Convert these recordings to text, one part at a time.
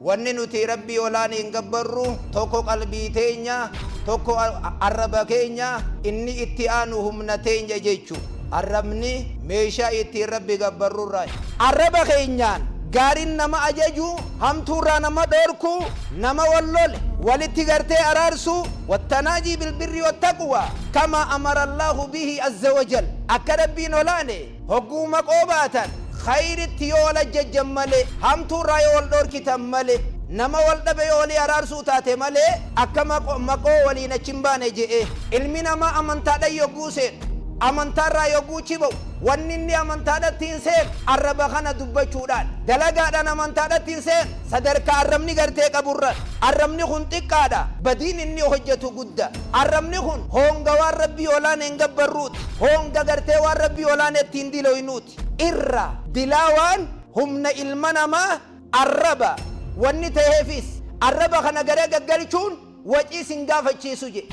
Wanni nuti Rabbii olaaniin gabbarru tokko qalbii teenya, tokko arraba keenya, inni itti aanu humna teenya jechu. Arrabni meeshaa ittiin Rabbi gabbarrurraayi. Arraba keenyaan gaarin nama ajajuu, hamtuurraa nama dhoorkuu, nama wal lole walitti gartee araarsuu, wattanaajii bilbirri wattaqwaa kamaa amarallaahu bihi azza wajal, akka Rabbiin olaane Hogguu maqoo baatan khayritti yoo wal ajjajjan malee, hamtuurraa yoo wal dhoorkitan malee, nama wal dhabe yoo walii araarsuu taate malee akka maqoo waliin achi hin baane je'e. Ilmi namaa amantaadhan yogguu seenu, amantaarraa yogguu achi ba'u, wanni inni amantaadhatti hin seenu arraba kana dubbachuudhaan. Dalagaadhaan amantaadhatti hin seenu, sadarkaa arrabni gartee qaburran. Arrabni kun xiqqaadha, badiin inni hojjatu gudda. Arrabni kun hoonga waan Rabbii olaaneen gabbarruuti. Hoonga gartee waan Rabbii olaanetti hin diloynuuti. Irra dilaawaan humna ilma namaa arraba. Wanni taheefis arraba kana gara gaggalchuun wacii sin gaafachiisu je'e.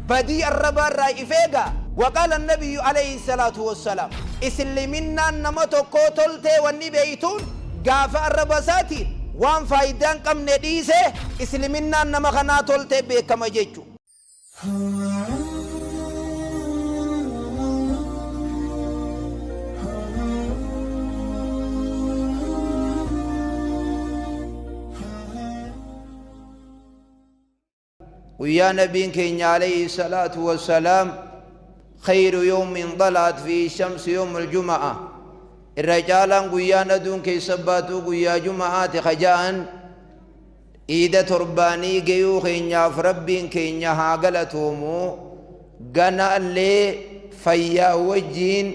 Badii arrabaa irraa if eegaa. Waqaala Nabiyyu aleyhi salaatu wassalaam, Isliminnaan nama tokkoo toltee wanni beeytuun gaafa arraba isaatiin waan faaydaa hin qabne dhiise isliminnaan nama kanaa toltee beekama jechu. Guyyaa Nabiin keenya alayhi salaatu wassalaam khayru yawmin xala'at fiihi shamsu yawmul juma'a, irra caalaan guyyaan aduun keessa baatuu guyyaa juma'aati ka ja'an, iida torbaanii gayuu keenyaaf Rabbiin keenya haa galatoomu. Ganaallee fayyaa wajjiin,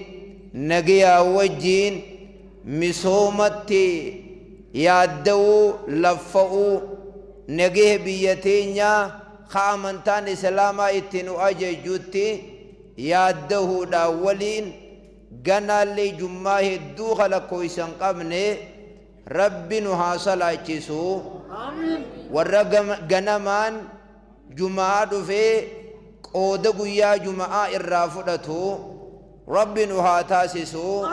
nagayaa wajjiin, misoomatti yaadda'uu, laffa'uu, nagaha biyya teenyaa ka amantaan Islaamaa itti nu ajajjutti yaaddahuudhaan waliin ganaallee jummaa hedduu ka lakkooysa hin qabne Rabbi nu haa salaachisu. Warra ganamaan juma'aa dhufee qooda guyyaa juma'aa irraa fudhatu Rabbi nu haa taasisu.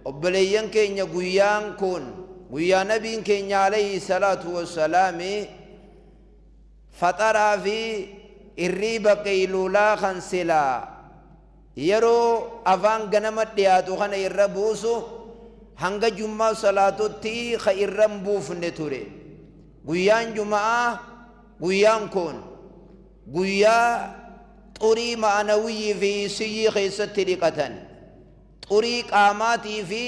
Obboleeyyan keenya, guyyaan kun guyyaa Nabiin keenya alayhi salaatu wassalaami faxaraa fi irriiba qeyluulaa kan silaa yeroo afaan ganama dhiyaatu kana irra buusu hanga jummaa salaatutti ka irra hin buufne ture. Guyyaan juma'aa, guyyaan kun guyyaa xurii ma'anawiyyii fi hissiyyii keessatti dhiqatan. Xurii qaamaatii fi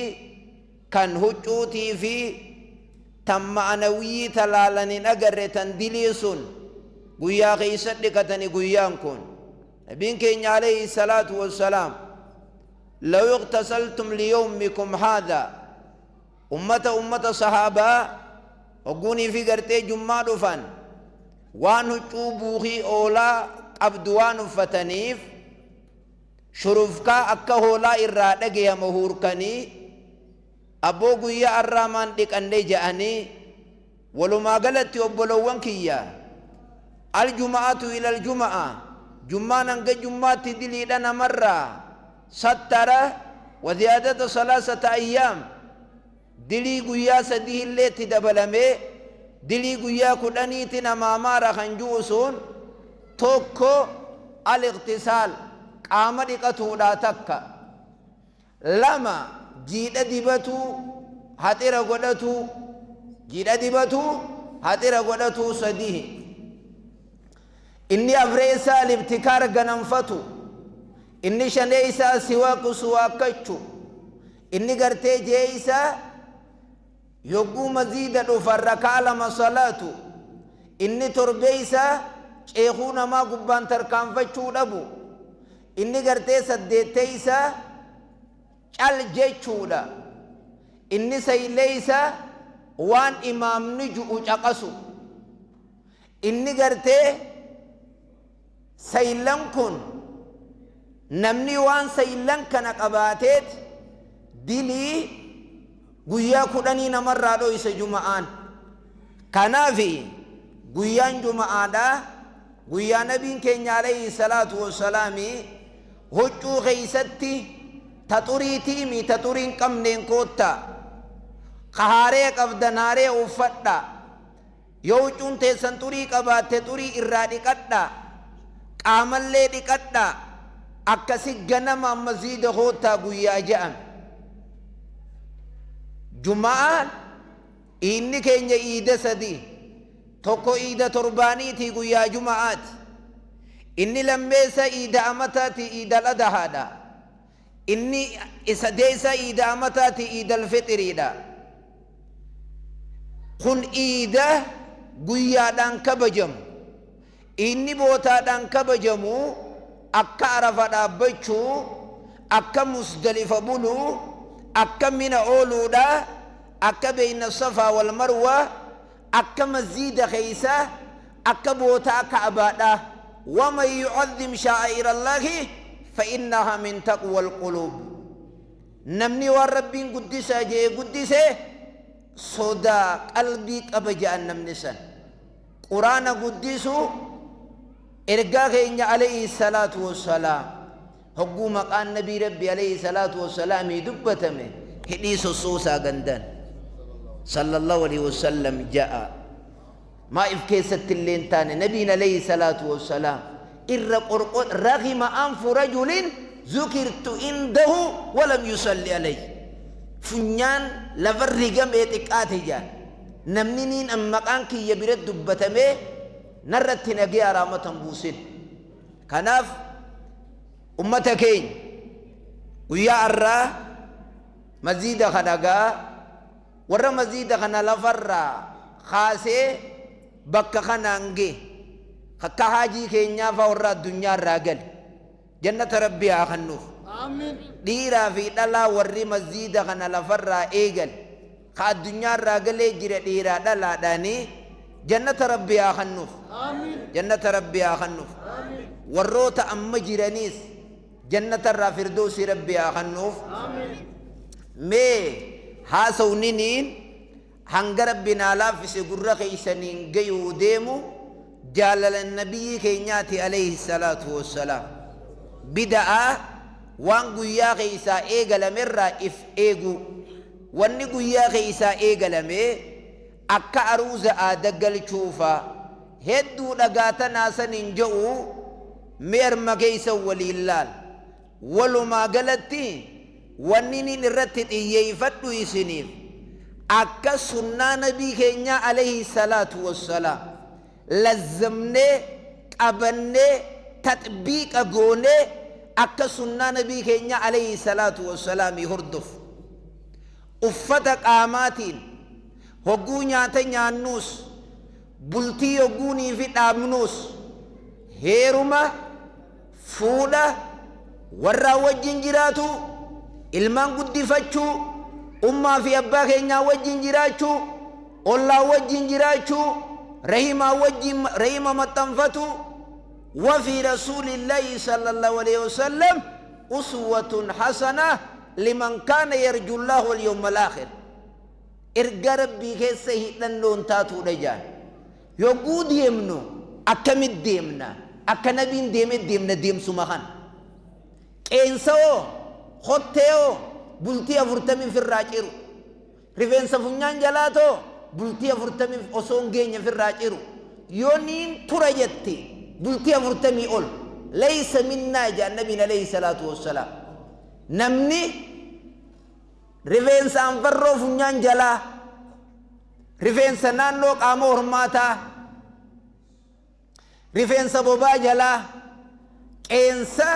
kan huccuutii fi tan ma'anawiyyii ta laalan hin agarre, tan dilii sun guyyaa keessa dhiqatani guyyaan kun. Nabiin keenya alayhi salaatu wassalaam, law iqtasaltum liyawmikum haadha, ummata sahaabaa hogguunii fi gartee jummaa dhufan waan huccuu buukii oolaa qabdu waan uffataniif shurufkaa akka hoolaa irraa dhagayama huurkanii, abboo guyyaa arraa maan dhiqanne ja'anii. Walumaa galatti obbolowwan kiyya, aljuma'atu ilal juma'a, jummaan hanga jummaatti diliidha namarraa sattara, wa ziyaadata salaasata ayyaam, dilii guyyaa sadihillee itti dabalamee dilii guyyaa 10ti namaa maara kan ju'u sun. Tokko al-iqtisaal, qaama dhiqatuudha takka. Lama jiidha dibatuu, haxira godhatuu, jiidha dibatuu, haxira godhatuu sadihi. Inni afreessaa al-ibtikaar, ganamfatu. Inni shaneessaa siwaaku, suwaakkachu. Inni gartee jeeysaa yogguu maziida dhufan rakaa lama salaatu. Inni torbeeysaa ceekuu namaa gubbaan tarkaanfachuu dhabu. Inni gartee saddeetteysaa cal jechuudha. Inni sayleysaa waan imaamni ju'u caqasu. Inni gartee sayllan kun namni waan sayllan kana qabaateet dilii guyyaa 10 namarraa dhoysa juma'aan. Kanaafi guyyaan juma'aadhaa guyyaa Nabiin keenya alayhi salaatu wassalaami huccuu keeysatti ta xuriitiimi ta xurii hin qabneen koottaa, ka haaraya qabdan haaraya uffadhaa. Yoo huccuun teessan xurii qabaatte xurii irraa dhiqadhaa, qaamallee dhiqadhaa, akkasi ganama masjiida koottaa guyyaa ja'ame. Juma'aan iidni keenya iida sadii. Tokko iida torbaaniitii guyyaa juma'aati. Inni lammeessa iida amataati, iidal adahaadha. Inni sadeessa iida amataati, iidal fixiriidha. Kun iida guyyaadhaan kabajamu. Inni bootaadhaan kabajamu akka Arafa dhaabbachuu, akka Musdalifa buluu, akka Mina ooluudha, akka beeyna Safaa wal Marwa, akka masjiida keeysa, akka bootaa Ka'baadha. Waman yu'azzim shaa'airallaahi fa innahaa min taqwal quluub. Namni waan Rabbiin guddisaa je'e guddise sodaa qalbii qaba je'an namni san. Qur'aana guddisu, ergaa keenya alayhi salaatu wassalaam. Hogguu maqaan nabii Rabbi alayhi salaatu wassalaamii dubbatame hidhii sossoosaa gandan. Sallallahu alayhi wasallam ja'a. Maa if keessatti illee hin taane nabiin alayhi salaatu wassalaam irra qorqo raghima anfu rajulin zukirtu indahu walam yusalli alayhi. Funyaan lafa rigamee xiqqaate jaan. Namni niin an maqaan kiyya bira dubbatamee narratti nagaya rahmatan buusin. Kanaaf ummata keenya guyyaa arraa masjiida kana gaa warra masjiida kana lafarraa kaasee bakka kanaan gee akka haajii keenyaa faa warra addunyaa irraa gale jannata Rabbii haa kennuuf. Dhiiraa fi dhalaa warri masjiida kana lafarraa eegale ka addunyaa irraa galee jira dhiiraa dhalaadhaanii jannata Rabbii haa kennuuf. Jannata Rabbii haa kennuuf. Warroota amma jiraniis jannata irraa firdoosi Rabbii haa kennuuf. Mee haasawniniin hanga Rabbi naa laaffise gurra keeysaniin gayuu deemu jaalala nabiyyi keenyaati alayhi salaatu wassalaam. Bida'aa waan guyyaa keeysaa eegalamerraa if eeguu. Wanni guyyaa keeysaa eegalame akka aruuza aada galchuufa hedduu dhagaatanaa saniin je'u mee arma keeysan waliin laal. Walumaa galatti wanni nin irratti xiyyeeffadhu isiniif akka sunnaa nabii keenyaa alayhi salaatu wassalaam lazzamnee qabannee taxbiiqa goonee akka sunnaa nabii keenyaa alayhi salaatu wassalaamii hordofu. Uffata qaamaatiin hogguu nyaata nyaannuus, bultii hogguunii fi dhaabnuus, heeruma fuudha warraa wajjin jiraatu, ilmaan guddifachuu, ummaa fi abbaa keenyaa wajjin jiraachuu, ollaa wajjin jiraachuu, rahimaa wajjin rahima maxxanfatu. وفي رسول الله صلى الله عليه وسلم أسوة حسنة لمن كان يرجو الله واليوم الآخر. إرجع ربي كيسه لنون تاتو رجال يقود يمنو أكمل ديمنا أكنبين ديم ديمنا ديم سمخان كينسو خطيو بلتي أفرتمين في الراجيرو ريفين سفنيان جلاتو بلتي أفرتمين أصون جينيا في الراجيرو يونين ترجتي بلتي أفرتمي أول ليس منا جاء النبي عليه الصلاة والسلام. نمني ريفين سانفرو فنيان جلا ريفين سنانو قامو هرماتا ريفين سبوبا جلا كينسا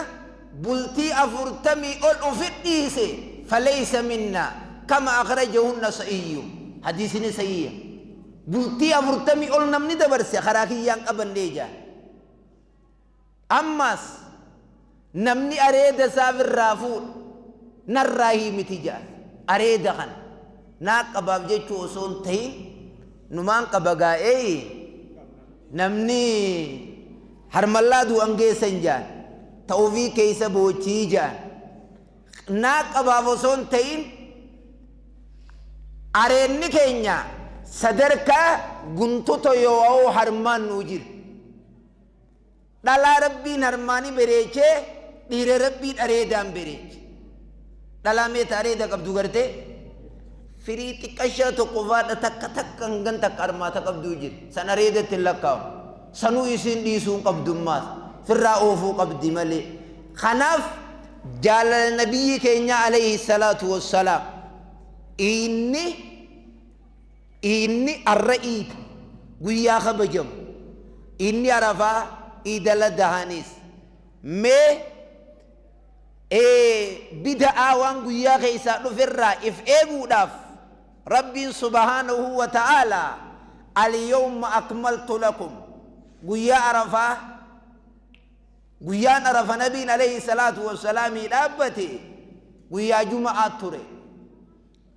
بلتي أفرتمي أول أفديسي فليس منا كما أخرجه النسائي حديث نسائي. بلتي أفرتمي أول نمني دبرسي خراكي يان أبن ليجا. أماس نمني أريد سافر رافور نراهي متجا أريد خن ناق أباب جيتشو أصون تهين نمان قبقائي نمني هرمالادو أنجي سنجان توفي كيسا بوچي جان ناق أباب أصون تهين أريني كينيا صدركا قنتو يوهو هرمان نوجر dhalaa Rabbiin harmaanii bareechee dhiira Rabbiin areedaan bareeche. Dhalaa meeta areeda qabdu gartee Firii xiqqashaa tokko faadha takka takka hangan takka armaata qabduu jira. San areedatti hin lakkaa'amu. Sanuu isiin dhiisuu hin qabdummaas. Firraa oofuu qabdi malee. Kanaaf jaalala nabiyyi keenyaa alayhi salaatu wassalaam. Inni arra iida guyyaa kabajamu. Inni Arafaa iidala dahaniis. Mee bida'aa waan guyyaa keessaa dhuferraa if eeguudhaaf Rabbiin subhaanahu wa ta'aalaa al-yawma akmaltu lakum guyyaa Arafaa, guyyaan Arafa nabiin alayhi salaatu wassalaamii dhaabbate guyyaa Juma'aa ture.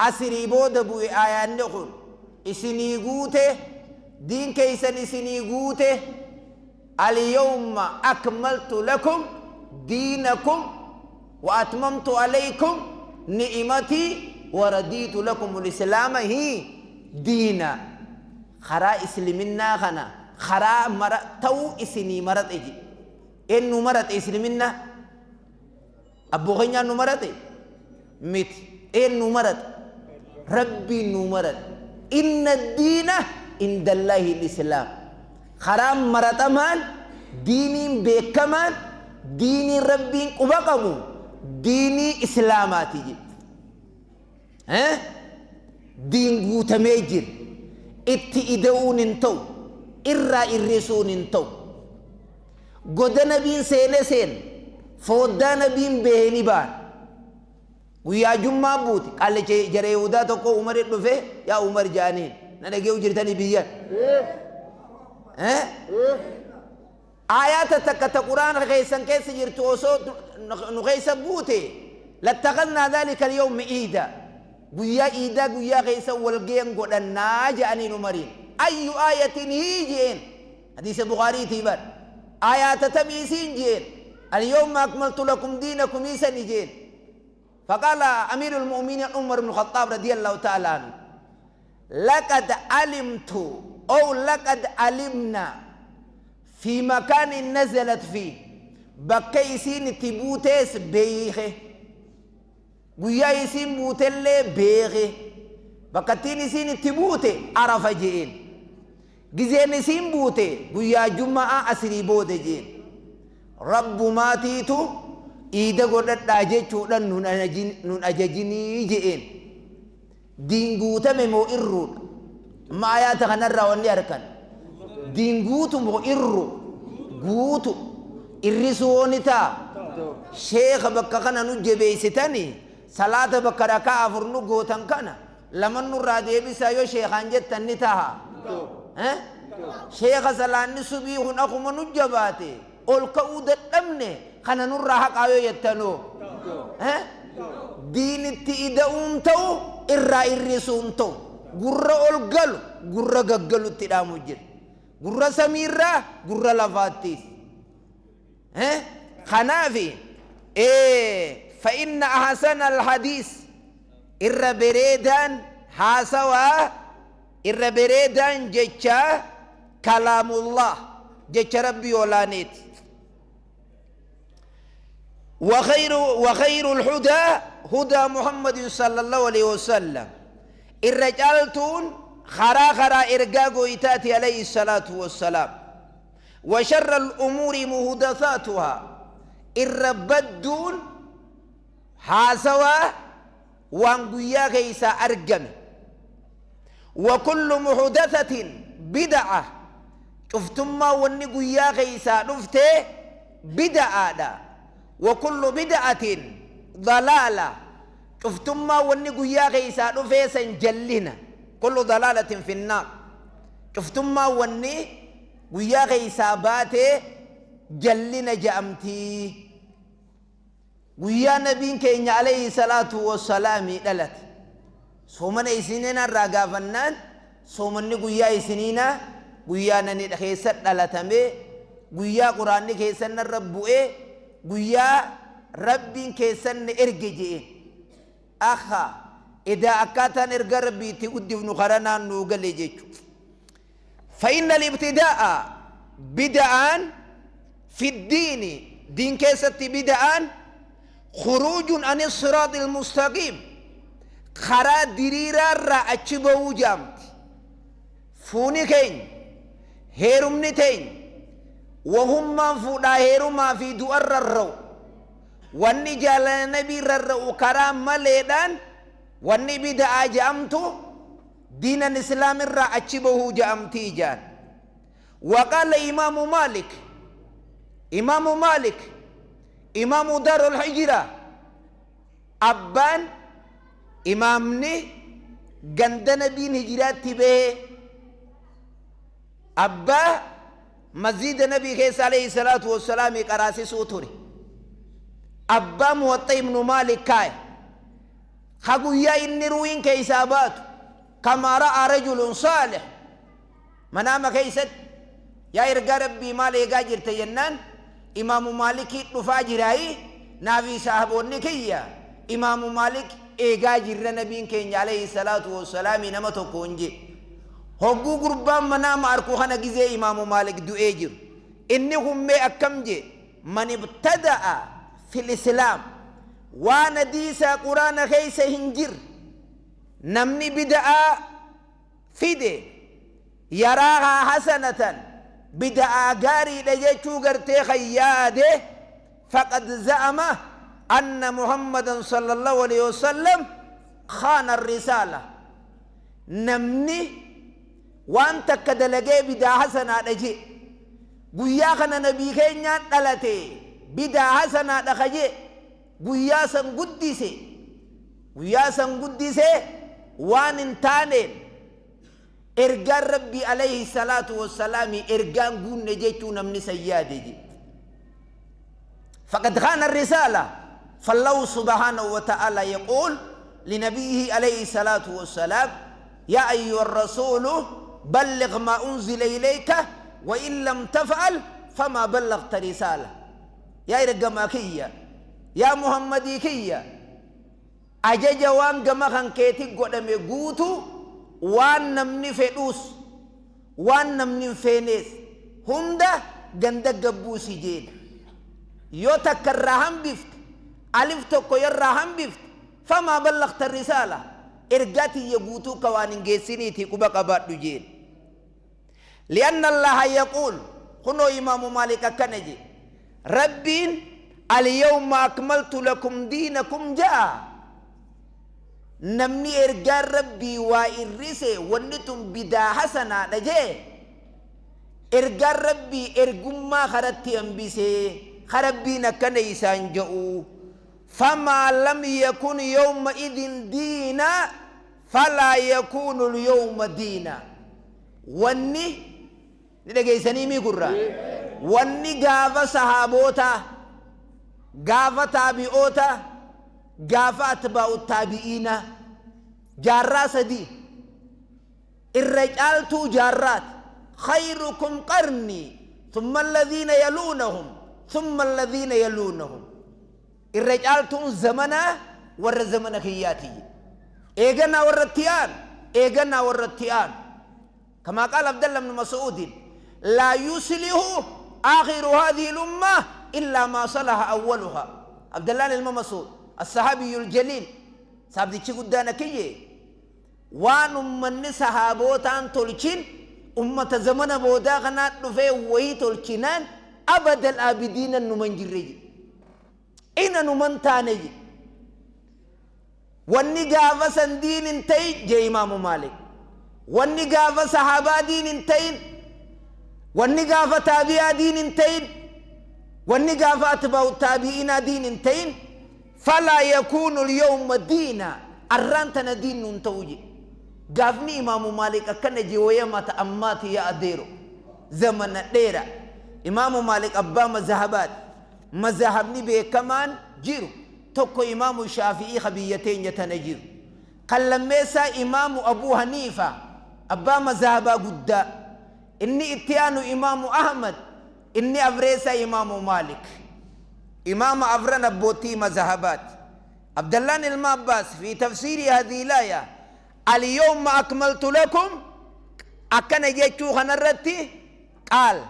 Asirii booda bu'e aayaanni kun isinii guute, diin keessan isinii guute. Al-yawma akmaltu lakum diinakum wa atmamtu alaykum ni'imatii wa radiitu lakum al-islaama hi diina. Karaa isliminnaa kana karaa mara ta'uu isinii maraxe jedhe. Eenyu maraxe isliminnaa? Abboo keenyaan nu maraxe? Miti. Eenyu maraxe? Rabbiin nu maraxe. Inna diina indallaahi al-islaam. Karaan maraxamaan, diiniin beekamaan, diiniin Rabbiin quba qabu diinii islaamaati jedhe. Diin guutamee jira. Itti ida'uun hin ta'u. Irraa irrisuun hin ta'u. Goda nabiin seene seen, fooddaa nabiin bahee ni ba'an. Guyyaa Jummaa buute qaallicha jara Yihudaa tokko Umari dhufe, yaa Umar jaaniin, na dhagee'u jirtanii biyyan. Aayaata takka ta Quraana keessan keessa jirtu osoo nu keessa buute, lattakadnaa dhaalika al-yawmi iida. Guyyaa iidaa guyyaa keessa walgeeyan godhannaa jedhaniin Umariin. Ayyu aayatin hii jeen. Hadiisa Bukhaariitii bar. Aayaata tamii isiin jeen. Al-yawma akmaltu lakum diinakum isani jeen. Faqaala amiirul mu'miniin Umar ibn Khaxaab radiyallahu ta'ala anhu. Laqad alimtu ow laqad alimna fi makaanin nazalat fi, bakka isiin itti buutees beeyke, guyyaa isiin buutellee beeke. Bakkattiin isiin itti buute Arafa je'een. Gizeen isiin buute guyyaa Juma'aa asirii booda je'een. Rabbumaatiitu iida godhadhaa jechuudhaan nun ajajinii je'een. Diin guutame moo irruudha? Amma ayaata kanarraa wanni harkan diin guutu moo irru? Guutu. Irrisuu hoo ni ta'a? Sheekha, bakka kana nu jabeessitanii salaata bakka rakaa 4 nu gootan kana laman nurraa deebisaa yoo sheekaan jettan ni taha? Sheekha, salaanni subii kun akkuma nu jabaate ol ka'uu dadhabne, kana nurraa haqaa yoo jettanoo? Diinitti ida'uun ta'u, irraa irrisuun ta'u. Gurra ol galu gurra gaggalutti dhaamu jira. Gurra samiirraa gurra lafaattis. Kanaafi fa'inna ahsana alhadiis, irra bereedaan haasawaa, irra bereedaan jecha kalaamullah, jecha Rabbii olaaneeti. وخير الهدى هدى محمد صلى الله عليه وسلم. الرجال تون خرا خرا إرقا قويتاتي عليه الصلاة والسلام. وشر الأمور مهدثاتها، الربدون حاسوا وانقيا كيسا أرقم. وكل محدثة بدعة، شفتما ونقيا كيسا نفته بدعة. وكل بدعة ضلالة، شفتما ونقيا كيسا نفسا جلنا، كل ضلالة في النار. شفتما ونقيا كيسا باته جلنا جأمتي. guyyaa nabiin keenya alayhi salaatu wassalaami dhalate soomana isiniina irraa gaafannaan, soomanni guyyaa isiniina guyyaa nani keessa dhalatame, guyyaa quraanni keessan narra bu'ee, guyyaa Rabbiin keessan na erge je'een. Aha, edaa akkaataan erga Rabbii itti guddifnu karaa naannoo gale jechuudha. فإن الابتداء بدعان في الدين، دين كيست بدعان، خروج عن الصراط المستقيم. Karaa diriiraarraa achi ba'uu jaamti. Fuuni keenya, heerumni teenya, wahummaan fuudhaa heerumaa fi du'an rarra'u, wanni jaalala nabii rarra'u karaa maleedhaan wanni bida'aa ja'amtu diinan islaamirraa achi bahuu ja'amtii ja'an. وقال إمام مالك، إمام مالك إمام دار الهجرة، أبان إمامني ganda nabiin hijiraatti bahee abbaa masjida nabii keessa alayhi salaatu wassalaami qaraasisuu ture, abbaa Muwaxxa ibnu Maalik kaaya ka guyyaa inni ruuyin keeysaa baatu, kamaa ra'aa rajulun saalih manaama keeysatti, yaa ergaa Rabbii, maal eegaa jirta jennaan, Imaamu Maalikii dhufaa jiraayi, naafi saahiboonni kiyya Imaamu Maalik eegaa jirra, nabiin keenya alayhi salaatu wassalaami nama tokko hin jee. Hogguu gurbaan manaama arku kana gizee Imaamu Maalik du'ee jiru inni hummee akkam jee: man ibtada'a fil islaam, waan hadiisaa Quraana keeysa hin jirre namni bida'aa fide, yaraahaa hasanatan, bida'aa gaariidha jechuu gartee kan yaade, faqad za'ama anna Muhammadan sallallahu alaihi wasallam khaana risaala. Namni waan takka dalagee bidaa hasanaadha jee, guyyaa kana nabii keenyaan dhalate bidaa hasanaadha ka jee, guyyaa san guddise, guyyaa san guddise, waan hin taaneen ergaan Rabbii alayhi salaatu wassalaami ergaan guunne jechuu namni san yaade je, فقد خان الرسالة. فالله سبحانه وتعالى يقول لنبيه عليه الصلاة والسلام: يا أيها الرسول بلغ ما أنزل إليك وإن لم تفعل فما بلغت رسالة. يا إرقما يا محمدي كيا، ajaja waan gama kan keetti godhame guutu, waan namni fedhus waan namni hin feenees hunda ganda gabbuusi jeen. Yoo takka irraa hambifte, alif tokko irraa hambifte, famaa ballagta risaala, ergaa tiyya guutuu ka waan hin geessiniiti quba qabaadhu jeen. لأن الله يقول، خنو إمام مالك أكنجي، ربين اليوم أكملت لكم دينكم جاء. Namni ergaan Rabbii waa irrise, wanni tun bidaa hasanaadha jee, ergaan Rabbii ergummaa karatti hambisee karabbiin akkana isaan je'u: فما لم يكن يومئذ دينا فلا يكون اليوم دينا. Wanni ni dhageessanii mii gurraa, wanni gaafa sahaabota, gaafa taabi'oota, gaafa atbaa'u taabi'iina, jaarraa sadii irra caaltuu jaarraat, خيركم قرني ثم الذين يلونهم ثم الذين يلونهم، irra caaltuun zamanaa warra zamana kiyyaati, eeganaa warra itti aanu, eeganaa warra itti aanu. كما قال عبد الله بن مسعود: لا يصلح آخر هذه الأمة إلا ما صلح أولها. عبد الله بن مسعود الصحابي الجليل saabtichi guddaan akiyye, waan ummanni sahaabootaan tolchin ummata zamana boodaa kanaa dhufee wayii tolchinaan abadal aabidiina numan jirre jedhe, ina numan taane jedhe. Wanni gaafa san diin hin ta'in jee Imaamu Maalik, wanni gaafa sahaabaa diin hin ta'in, wanni gaafa taabi'aa diin hin ta'in, wanni gaafa atbaa'u taabi'inaa diin hin ta'in, فلا يكون اليوم دينا، arraan tana diin nun ta'u je. Gaafni Imaamu Maalik akkana je waya mata ammaati ya adeero zamana dheera. Imaamu Maalik abbaa mazahabaati. Mazahabni beekamaan jiru tokko Imaamu Shaafi'ii ka biyya teenya tana jiru, kan lammeessaa Imaamu Abuu Haniifa, abbaa mazahabaa guddaa, inni itti aanu Imaamu Ahmad, inni afreessaa Imaamu Maalik. Imaama afran abbootii mazahabaati. Abdallaan ilma Abbaas في تفسير هذه الآية اليوم أكملت لكم akkana jechuu kanarratti قال: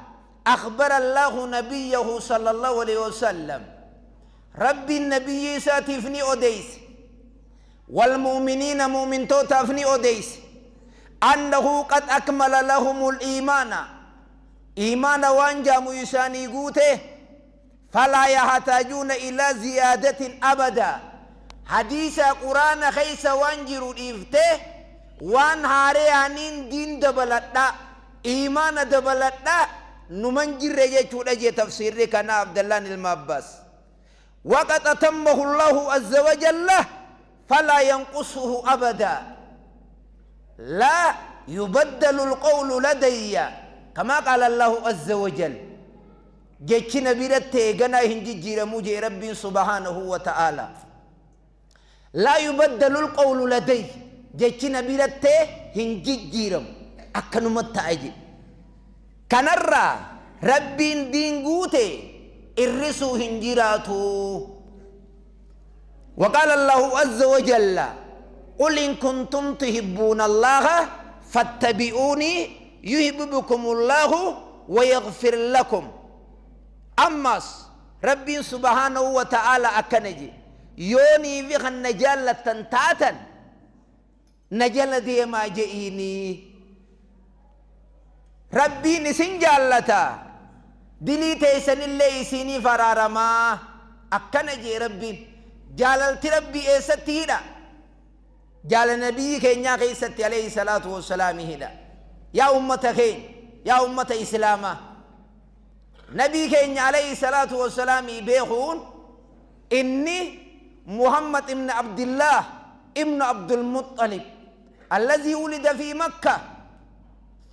أخبر الله نبيه صلى الله عليه وسلم، ربي النبي isaatiif ni odeeyse. والمؤمنين مؤمن توتافني أوديس أنه قد أكمل لهم الإيمان إيمان وانجا ميساني قوته فلا يحتاجون إلى زيادة أبدا. حديث قرآن خيس وانجر إفته وان هاريانين دين دبلتنا إيمان دبلتنا نمنجر يجو لجي تفسير كان عبد الله المعباس. وقد أتمه الله عز وجل فلا ينقصه أبدا لا يبدل القول لدي كما قال الله عز وجل. جيتشنا بيرتي غنا هنجي جيرمو ربي سبحانه وتعالى لا يبدل القول لدي جيتشنا بيرتي هنجي جيرم أكنو متأجي كنرى ربي دين غوتي الرسو هنجيراتو. وقال الله عز وجل قل إن كنتم تحبون الله فاتبعوني يحببكم الله ويغفر لكم. أمس ربي سبحانه وتعالى أكنجي يوني في النجالة تنتاتا نجالة دي ما جئيني ربي نسنجالتا دلي تيسن اللي سيني فرارما أكنجي ربي جاللت ربي إيستي هنا جال نبي كينيا كيستي عليه الصلاة والسلام هنا. يا أمة كين يا أمة إسلاما نبي كينيا عليه الصلاة والسلام بيخون إني محمد ابن عبد الله ابن عبد المطلب الذي ولد في مكة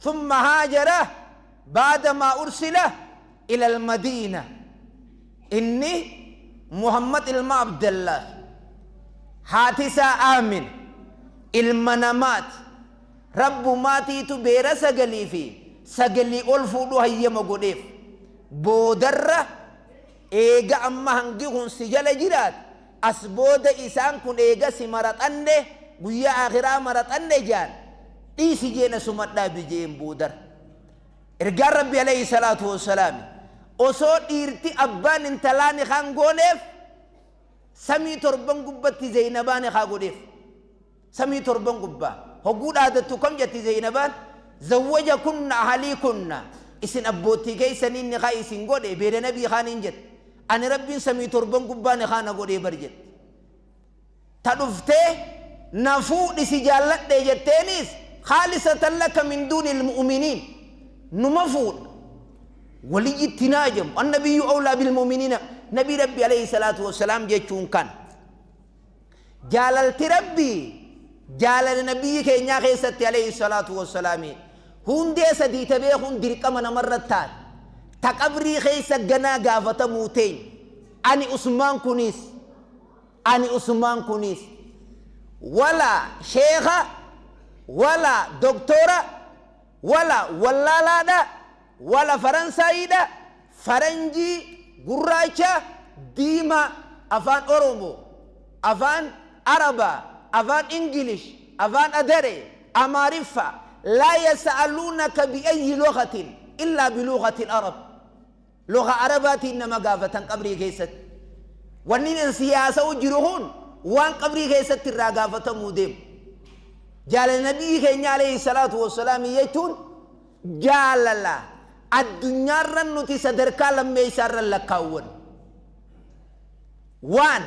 ثم هاجر بعدما أرسل إلى المدينة. إني محمد ilma Abdullah haatisa Aamin ilma namaati rabbumaatiitu beera sagalii fi sagalii ol fuudhuu hayyama godheef boodarra eega amma hangi kun si jala jiraat as booda isaan kun eega si maraxanne guyyaa akhiraa maraxanne jaan dhiisi jeena sumadhaa bijeen boodar. Ergaan Rabbi alayhi salaatu wassalaam osoo dhiirti abbaan intalaani kaan gooneef samii torban gubbatti Zeynabaan haa godheef samii torban gubbaa hogguu dhaadattu kam jetti Zeynabaan zawwaja kunna ahalii kunna isin abbootii keeysaniin ni haa isin godhe beeda nabii kaaniin jette ani Rabbiin samii torban gubbaa ni haana godhee bar jette ta dhuftee na fuudhi si jaalladhe jetteenis khaalisatan laka min duuni ilmu'miniin numa fuudha ولي التناجم النبي أولى بالمؤمنين نبي ربي عليه الصلاة والسلام جيتشون كان جاللت ربي جالل نبي كينيا خيستي عليه الصلاة والسلام هون دي سدي تبيخون درقما نمرتان تقبري خيسة جنا قافة موتين أني عثمان كنيس أني عثمان كنيس ولا شيخة ولا دكتورة ولا ولا لا ولا فرنسايدا فرنجي قرايشة ديما أفان أورومو أفان عربا أفان إنجليش أفان أدري أمارفة لا يسألونك بأي لغة إلا بلغة العرب لغة عربات إنما قافة قبري كيست ونين سياسة وجرهون وان قبري كيست الرقافة موديم جال النبي كينيا عليه الصلاة والسلام يتون جال الله الدنيا رنوتي صدركا لما يسار لكاون وان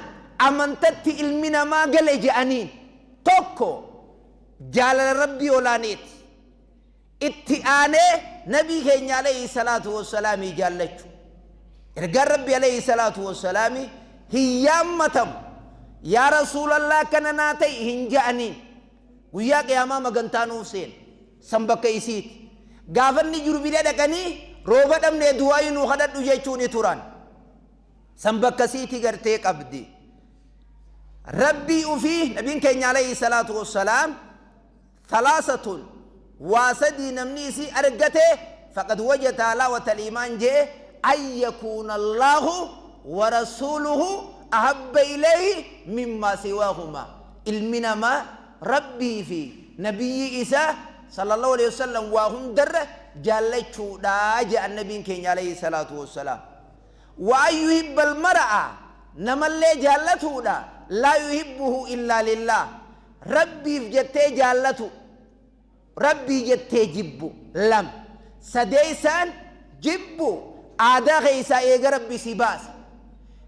أمنتت علمنا ما قال جانين توكو جال ربي ولانيت اتئاني نبي كينيا عليه الصلاة والسلام جالك إرقى ربي عليه الصلاة والسلام هي متم يا رسول الله كان ناتي هنجانين وياك يا ماما قنتانو سين سنبك يسيت gaafanni jiru bira dhaqanii rooba dhabnee du'aayi nuu kadhadhu jechuuni turan san bakka siiti gartee qabdi rabbii ufii nabiin keenya alayhi salaatu wassalaam thalaasatun waa sadii namni isii argate faqad wajada halaawata aliimaan jee an yakuuna allaahu wa rasuuluhu ahabba ilayhi mimmaa siwaahumaa ilmi namaa rabbii fi nabiyyi isaa صلى الله عليه وسلم وهم در جالتشو داجا النبي كين عليه الصلاة والسلام وأن يحب المرأة نما اللي جالته دا لا يحبه إلا لله Rabbiif jettee jaallatu, Rabbii jettee jibbu. Lama. Sadeessaan jibbu aadaa keessaa eega Rabbi si baase.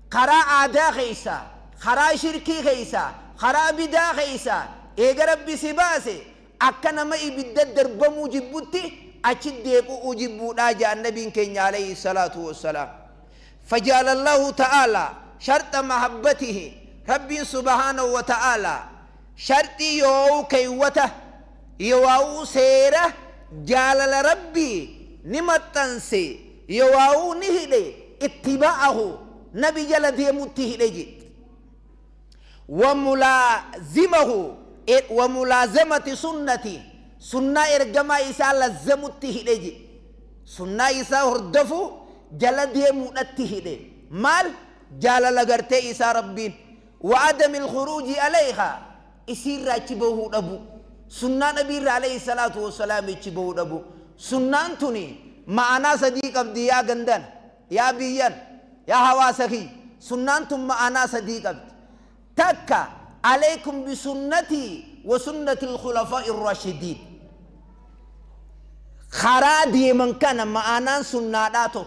Karaa aadaa keessaa, karaa shirkii keessaa, karaa bidaa keessaa eega Rabbi si baase, akka nama ibidda darbamuu jibbutti achi deebi'uu jibbuudhaa jedha nabiin keenya alayhi salaatu wassalaam. فجعل الله تعالى شرط محبته، ربي سبحانه وتعالى شرطي يو كيوته يواو سيره جالل ربي نمتنسي يواو نهلي اتباعه نبي جل ديمته لجي وملازمه وملازمة سنتي سنة إرجما إسا لزمته لجي سنة إسا هردفو جل ديمته لجي مال جالل غرتي إسا ربين وعدم الخروج عليها إسير راكبه أبو سنة نبي عليه الصلاة والسلام يجيبه أبو سنة توني معنا صديق أبدي يا غندن يا بيان يا هواسخي سنة تم معنا صديق أبدي تكا عليكم بسنتي وسنة الخلفاء الراشدين. خرادي من كان معنا سنة داتو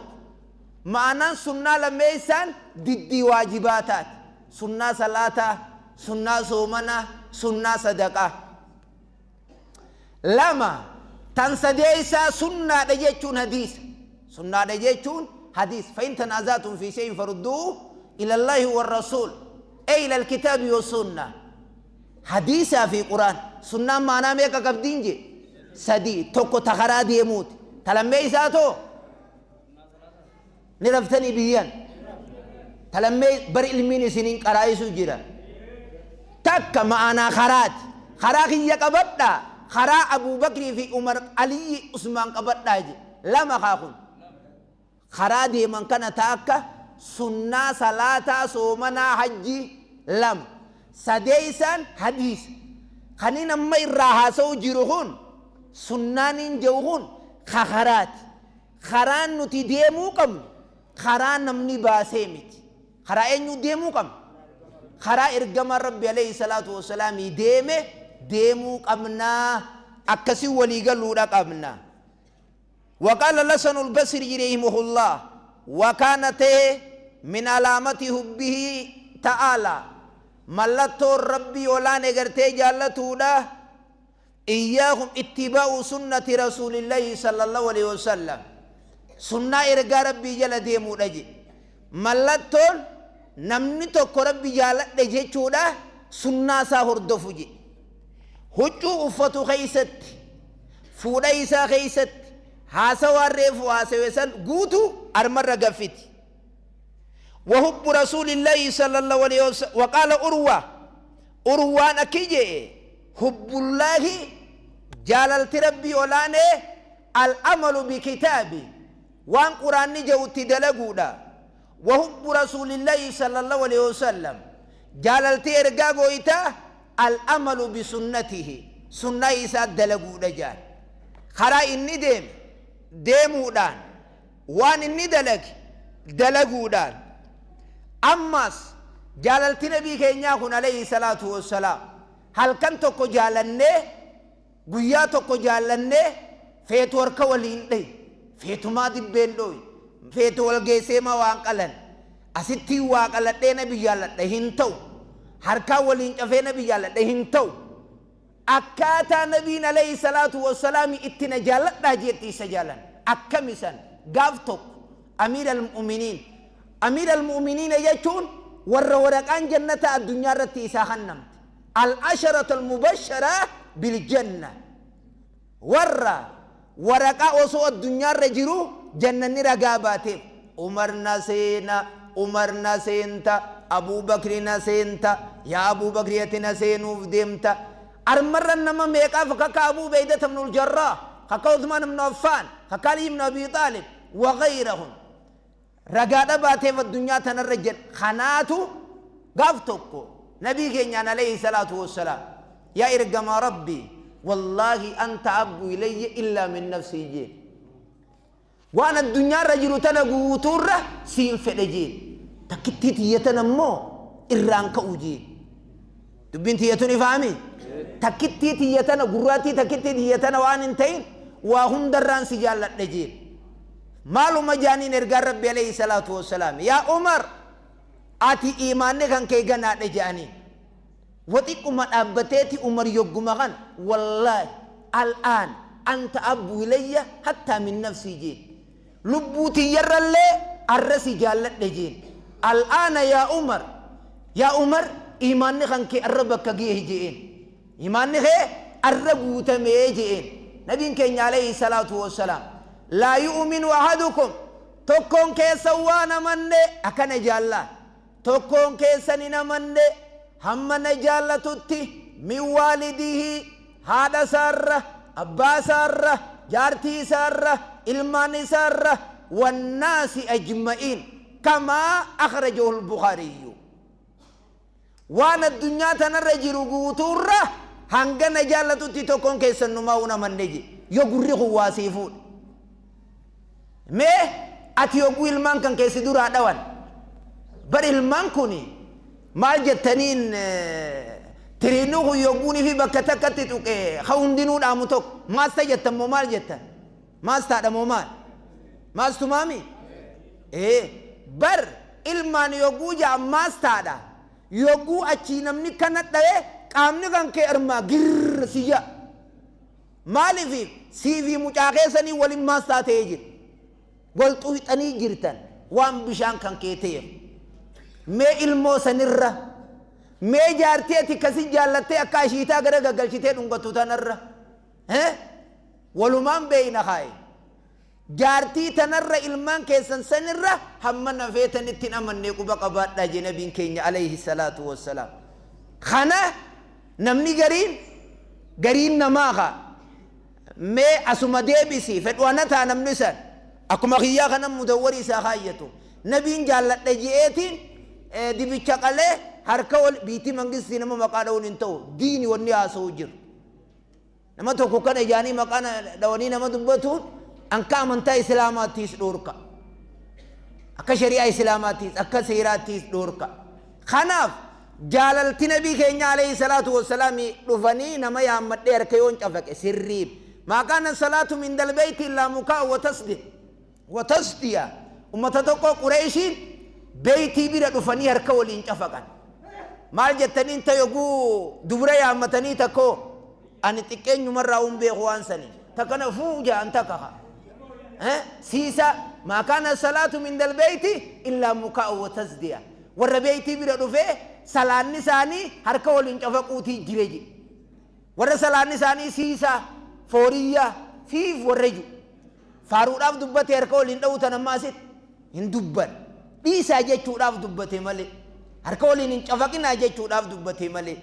معنا سنة لميسان ضد واجباتات سنة صلاة سنة صومنا سنة صدقة. لما تنسديسا سنة دجيتون حديث سنة دجيتون حديث فإن تنازعتم في شيء فردوه إلى الله والرسول أي إلى الكتاب والسنة. حديثة في القرآن سنة معنا ميكا قبدينجي سدي توكو تخرادي يموت تلميساتو نرفتني بيان تلمي بري المين سنين قرايسو جرا تكا معنا خرات خراخي يقبضنا خرا أبو بكر في عمر علي عثمان قبضنا جي لما خاخون خرا دي من كان تاكا سنة صلاة صومنا حجي لم سديسان حديث خنين ما يراها سو جيروهون سنانين جوهون خخرات خران نتي ديمو كم خران نمني باسيمت خرا إنو ديمو كم خرا إرجم ربي عليه الصلاة والسلام ديمه ديمو قمنا أكسي ولي قالوا قمنا. وقال لسن البصري رحمه الله وكانت من علامة حبه تعالى ملتو ربي ولا نغرتي جالتودا إياهم اتباع سنة رسول الله صلى الله عليه وسلم سنة إرجع ربي جل ديمو دجي ملتو نمني توك ربي جال دجي چودا سنة ساهر دفوجي هجو أفتو خيست فودا إسا خيست هاسوا الريف وهاسويسان قوتو أرمر قفت. وحب رسول الله صلى الله عليه وسلم. وقال أروى أروى نكيجي حب الله جاللت ربي ولانه الأمل بكتابي وان قرآن جوتي دلقودا. وحب رسول الله صلى الله عليه وسلم جاللت إرقاقويتا الأمل بسنته سنة إسا دلقودا جال خرا إني ديم ديمودان وان إني دلق دلقودان. أمس جاللت نبي كينياكون عليه الصلاة والسلام هل كان توكو جالني قويا توكو جالني فيتو وركا ولين دي فيتو ما دبين دوي فيتو والجيسي ما وانقلن أستي واقلت دي نبي جالت دي هنتو هركا ولين كفي نبي جالت دي هنتو أكاتا نبينا عليه الصلاة والسلام اتنا جالت دا جيتي سجالن أكمسا قافتك أمير المؤمنين أمير المؤمنين يجون ور ورقان جنة الدنيا رتي سهنمت العشرة المبشرة بالجنة ور ورقا وسو الدنيا رجرو جنة نرقاباتي عمر نسينا عمر نسينتا أبو بكر نسينتا يا أبو بكر يتنسينو فديمتا أرمر النما ميقا فكاكا أبو بيدة بن الجراح كاكا عثمان بن عفان كاكا علي بن أبي طالب وغيرهم رقادة باتي في الدنيا تنرجل خناتو قافتكو نبي كينيان عليه الصلاة والسلام يا إرقم ربي والله أنت أبو إلي إلا من نفسي جيل وأنا الدنيا رجل تنقوتور سين فلجيل تكتي تيتنمو إرانك أجيل دبنتي يتوني فهمي Takkittii tiyya tana, gurraattii takkittii tiyya tana waan hin ta'in waa hundarraan si jaalladhe jeen. Maaluma jaaniin ergaan Rabbi alayhi salaatu wassalaam, yaa Umar, ati iimaanni kan kee ganaadha je'aniin. Wa xiqquma dhaabbateeti Umar yogguma kana, wallaahi al'aan anta abbu ilayya hattaa min nafsii jeen. Lubbuu tiyyarrallee arra si jaalladhe jeen. Al'aana yaa Umar, yaa Umar, iimaanni kan kee arra bakka gehe je'een. Iimaanni kee arra guutamee je'een. Nabiin keenya alayhi salaatu wassalaam, laa yu'minu ahadukum, tokkoon keessan waan amanne akkana jaallaa, tokkoon keessan hin amanne hamma na jaallatutti min waalidihi, haadha isaarra, abbaa isaarra, jaartii isaarra, ilmaan isaarra, wannaasi ajma'iin, kamaa akhrajahu al-Bukhaariyyu. Waan addunyaa tanarra jiru guutuurra hanga na jaallatutti tokkoon keessan numaa hin amanne je. Yoo gurri kun waa sii fuudhe, mee ati yogguu ilmaan kan keessi duraa dhawan, bar ilmaan kun maal jettaniin, tiriinni kun yogguun fi bakka takkatti tuqe ka hundinuu dhaamu tokko maasta jettan moo maal jettan? Maastaadha moo maal? Maastumaami? Ee, bar ilmaan yogguu ja'an maastaadha. Yogguu achii namni kana dhaye, qaamni kan kee armaa girr si ja'a. Maaliif? Sii fi mucaa keessanii waliin maastaa ta'ee jira, wal xuyxanii jirtan waan bishaan kan kee ta'eef. Mee ilmoo sanirra, mee jaartii ati kasi jaallattee akka ashiitaa gara gaggalchitee dhungattu tanarra, walumaan beeyna kaaye, jaartii tanarra, ilmaan keessan sanirra hamma nafeetanitti hin amannee quba qabaadhaa jee nabiin keenya alayhi salaatu wassalaam. Kana namni gariin, gariin namaa kaa mee asuma deebisi fedhu ana taa, namni san akkuma kiyyaa kana mudawwarii isaa kaayyatu, nabiin jaalladha je'eetiin dibicha qalee harka ol biitii mangistii nama maqaa dha'uun hin ta'u. Diini wanni haasa'u jiru, nama tokko kana ijaanii maqaa dhawanii nama dubbatuun anka amantaa islaamaattiis dhoorka, akka shari'aa islaamaattiis, akka seeraattiis dhoorka. Kanaaf jaalalti nabii keenya alayhi salaatu wassalaami dhufanii nama yaammadhee harka yoon cafaqe sirriib. Maa kaana salaatu min dalbeeyti illaa mukaa wa tasdiya. Ummata tokko Qureeshiin beeytii bira dhufanii harka waliin cafaqan. Maal jettaniin ta yoguu dubra yaammatanii takko ani xiqqeenyumarraa un beeku waan sanii takkana fuu ja'an takka ka siisa. Maa kaana salaatu min dalbeeyti illaa mukaa wa tasdiya. Warra beeytii bira dhufee salaanni isaanii harka waliin cafaquutii jire je. Warra salaanni isaanii siisaa fooriyyaa fiif warra ju faaruudhaaf dubbate harka waliin dha'uu tan amma asitti hin dubban dhiisaa jechuudhaaf dubbate malee, harka waliin hin cafaqinaa jechuudhaaf dubbate malee.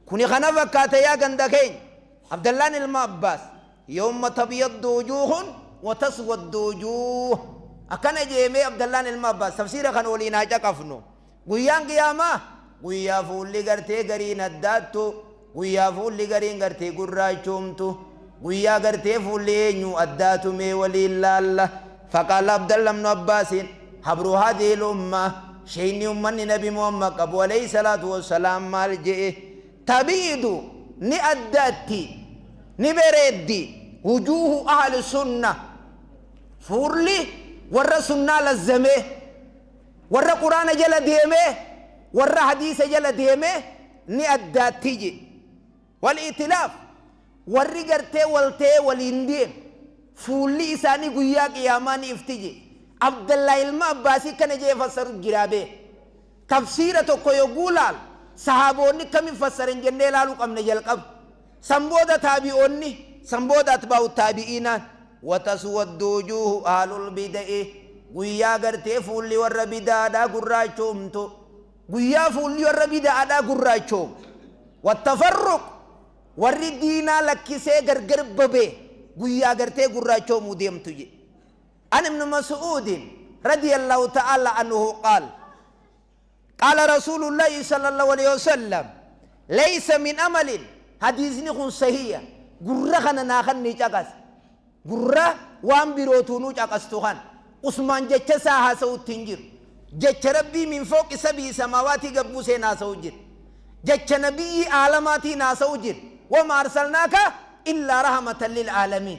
Kuni kana fakkaata yaa ganda keenya. Abdallaan ilma Abbaas, yawma tabyaddu wujuuhun wa taswaddu wujuuh, akkana jeemee Abdallaan ilma Abbaas. Tafsiira kan waliin haa caqafnu. Guyyaan qiyaamaa guyyaa fuulli gartee gariin addaattu, guyyaa fuulli gariin gartee gurraachoomtu, guyyaa gartee fuulli eenyu addaatu mee waliin laalla. Faqaala Abdalla ibnu Abbaasin, habru haadhihi lumma, sheyni ummanni nabi Muhammad qabu alayhi salaatu wassalaam maal je'e? Tabiidu, ni addaatti, ni bereeddi, wujuuhu ahli sunna, fuulli warra sunnaa lazzamee, warra quraana jala deemee, warra hadiisa jala deemee ni addaatti je. Wal itilaaf, warri gartee waltee waliin deem, fuulli isaanii guyyaa qiyaamaa ni ifti je. Abdallaa ilma Abbaasii kana jee fassaru jiraa bee. Tafsiira tokko yogguu laal, sahaaboonni kamin fassaran jennee laaluu qabna jalqaba. San booda taabi'oonni, san booda atbaa'u taabi'iinaan. Wataswaddu wujuuhu ahlul bida'i, guyyaa gartee fuulli warra bidaadhaa gurraachoomtu, guyyaa fuulli warra bidaadhaa gurraachoomu. Wattafarruq, warri diinaa lakkisee gargar babe guyyaa gartee gurraachoomuu deemtu je. An ibnu Mas'uudin radiyallahu ta'ala anhu qaal, qaala rasuulullaahi sallallahu alaihi wasallam, laysa min amalin. Hadiisni kun sahiya. Gurra kana naa kannii caqas, gurra waan birootuunuu caqastu. Kan Usmaan jecha isaa haasa'utti hin jiru. Jecha Rabbii min fooqi sabii samaawaatii gabbuu seen haasa'u jira. Jecha nabiyyi aalamaatiin haasa'u jira. Wama arsalnaaka illaa rahmatan lil'aalamiin.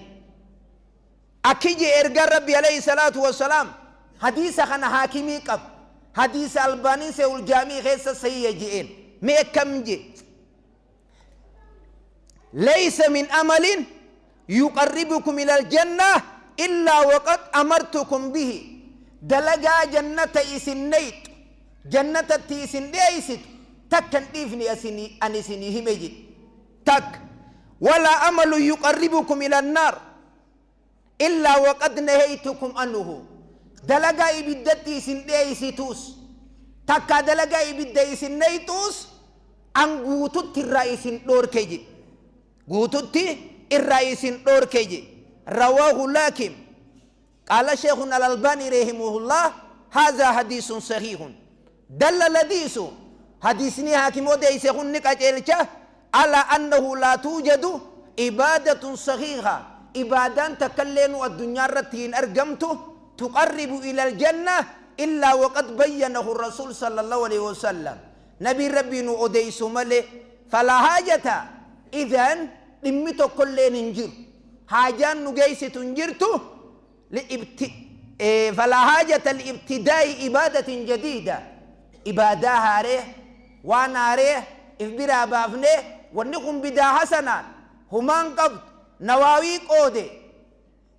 Akki jee ergaan Rabbi alayhi salaatu wassalaam. Hadiisa kana haakimii qaba. Hadiisa Albaaniin Sahihul Jaamii keessa sahiha je'een. Mee akkam jee? Laysa min amalin yuqarribukum ilal janna illaa waqad amartukum bihi. Dalagaa jannata isin neyxu, jannatatti isin dhiyeessitu takka hin dhiifne ani isinii hime jedhe. Takka. Walaa amalu yuqarribukum ilan naar illaa waqad nahaytukum anhu. Dalagaa ibiddatti isin dhiyeessituus takkaa dalagaa ibidda isin neyxuus an guututti irraa isin dhoorke jedhe. Guututti irraa isin dhoorke jedhe. Rawaahu laakim. Qaala sheekhun al-Albaanii rahimuhullah haazaa hadiisun sahiihun. Dalla ladiisu hadiisni haakim odeeyse kun ni qaceelcha alaa annahu laa tuujadu ibaadatun sahiiha ibaadaan takkalleenu addunyaa irratti hin argamtu tuqarribu ilal janna illaa waqad bayyanahu rasuul sallallahu alaihi wasallam nabiin rabbii nu odeeysu malee. Falaa haajata idan dhimmi tokkolleen hin jiru, haajaan nu geeysitu hin jirtu. Falaa haajata liibtidaa'i ibaadatin jadiida ibaadaa haaree waan haaree if biraa baafnee wanni kun bidaa hasanaan humaan qabdu. Nawaawii qoode.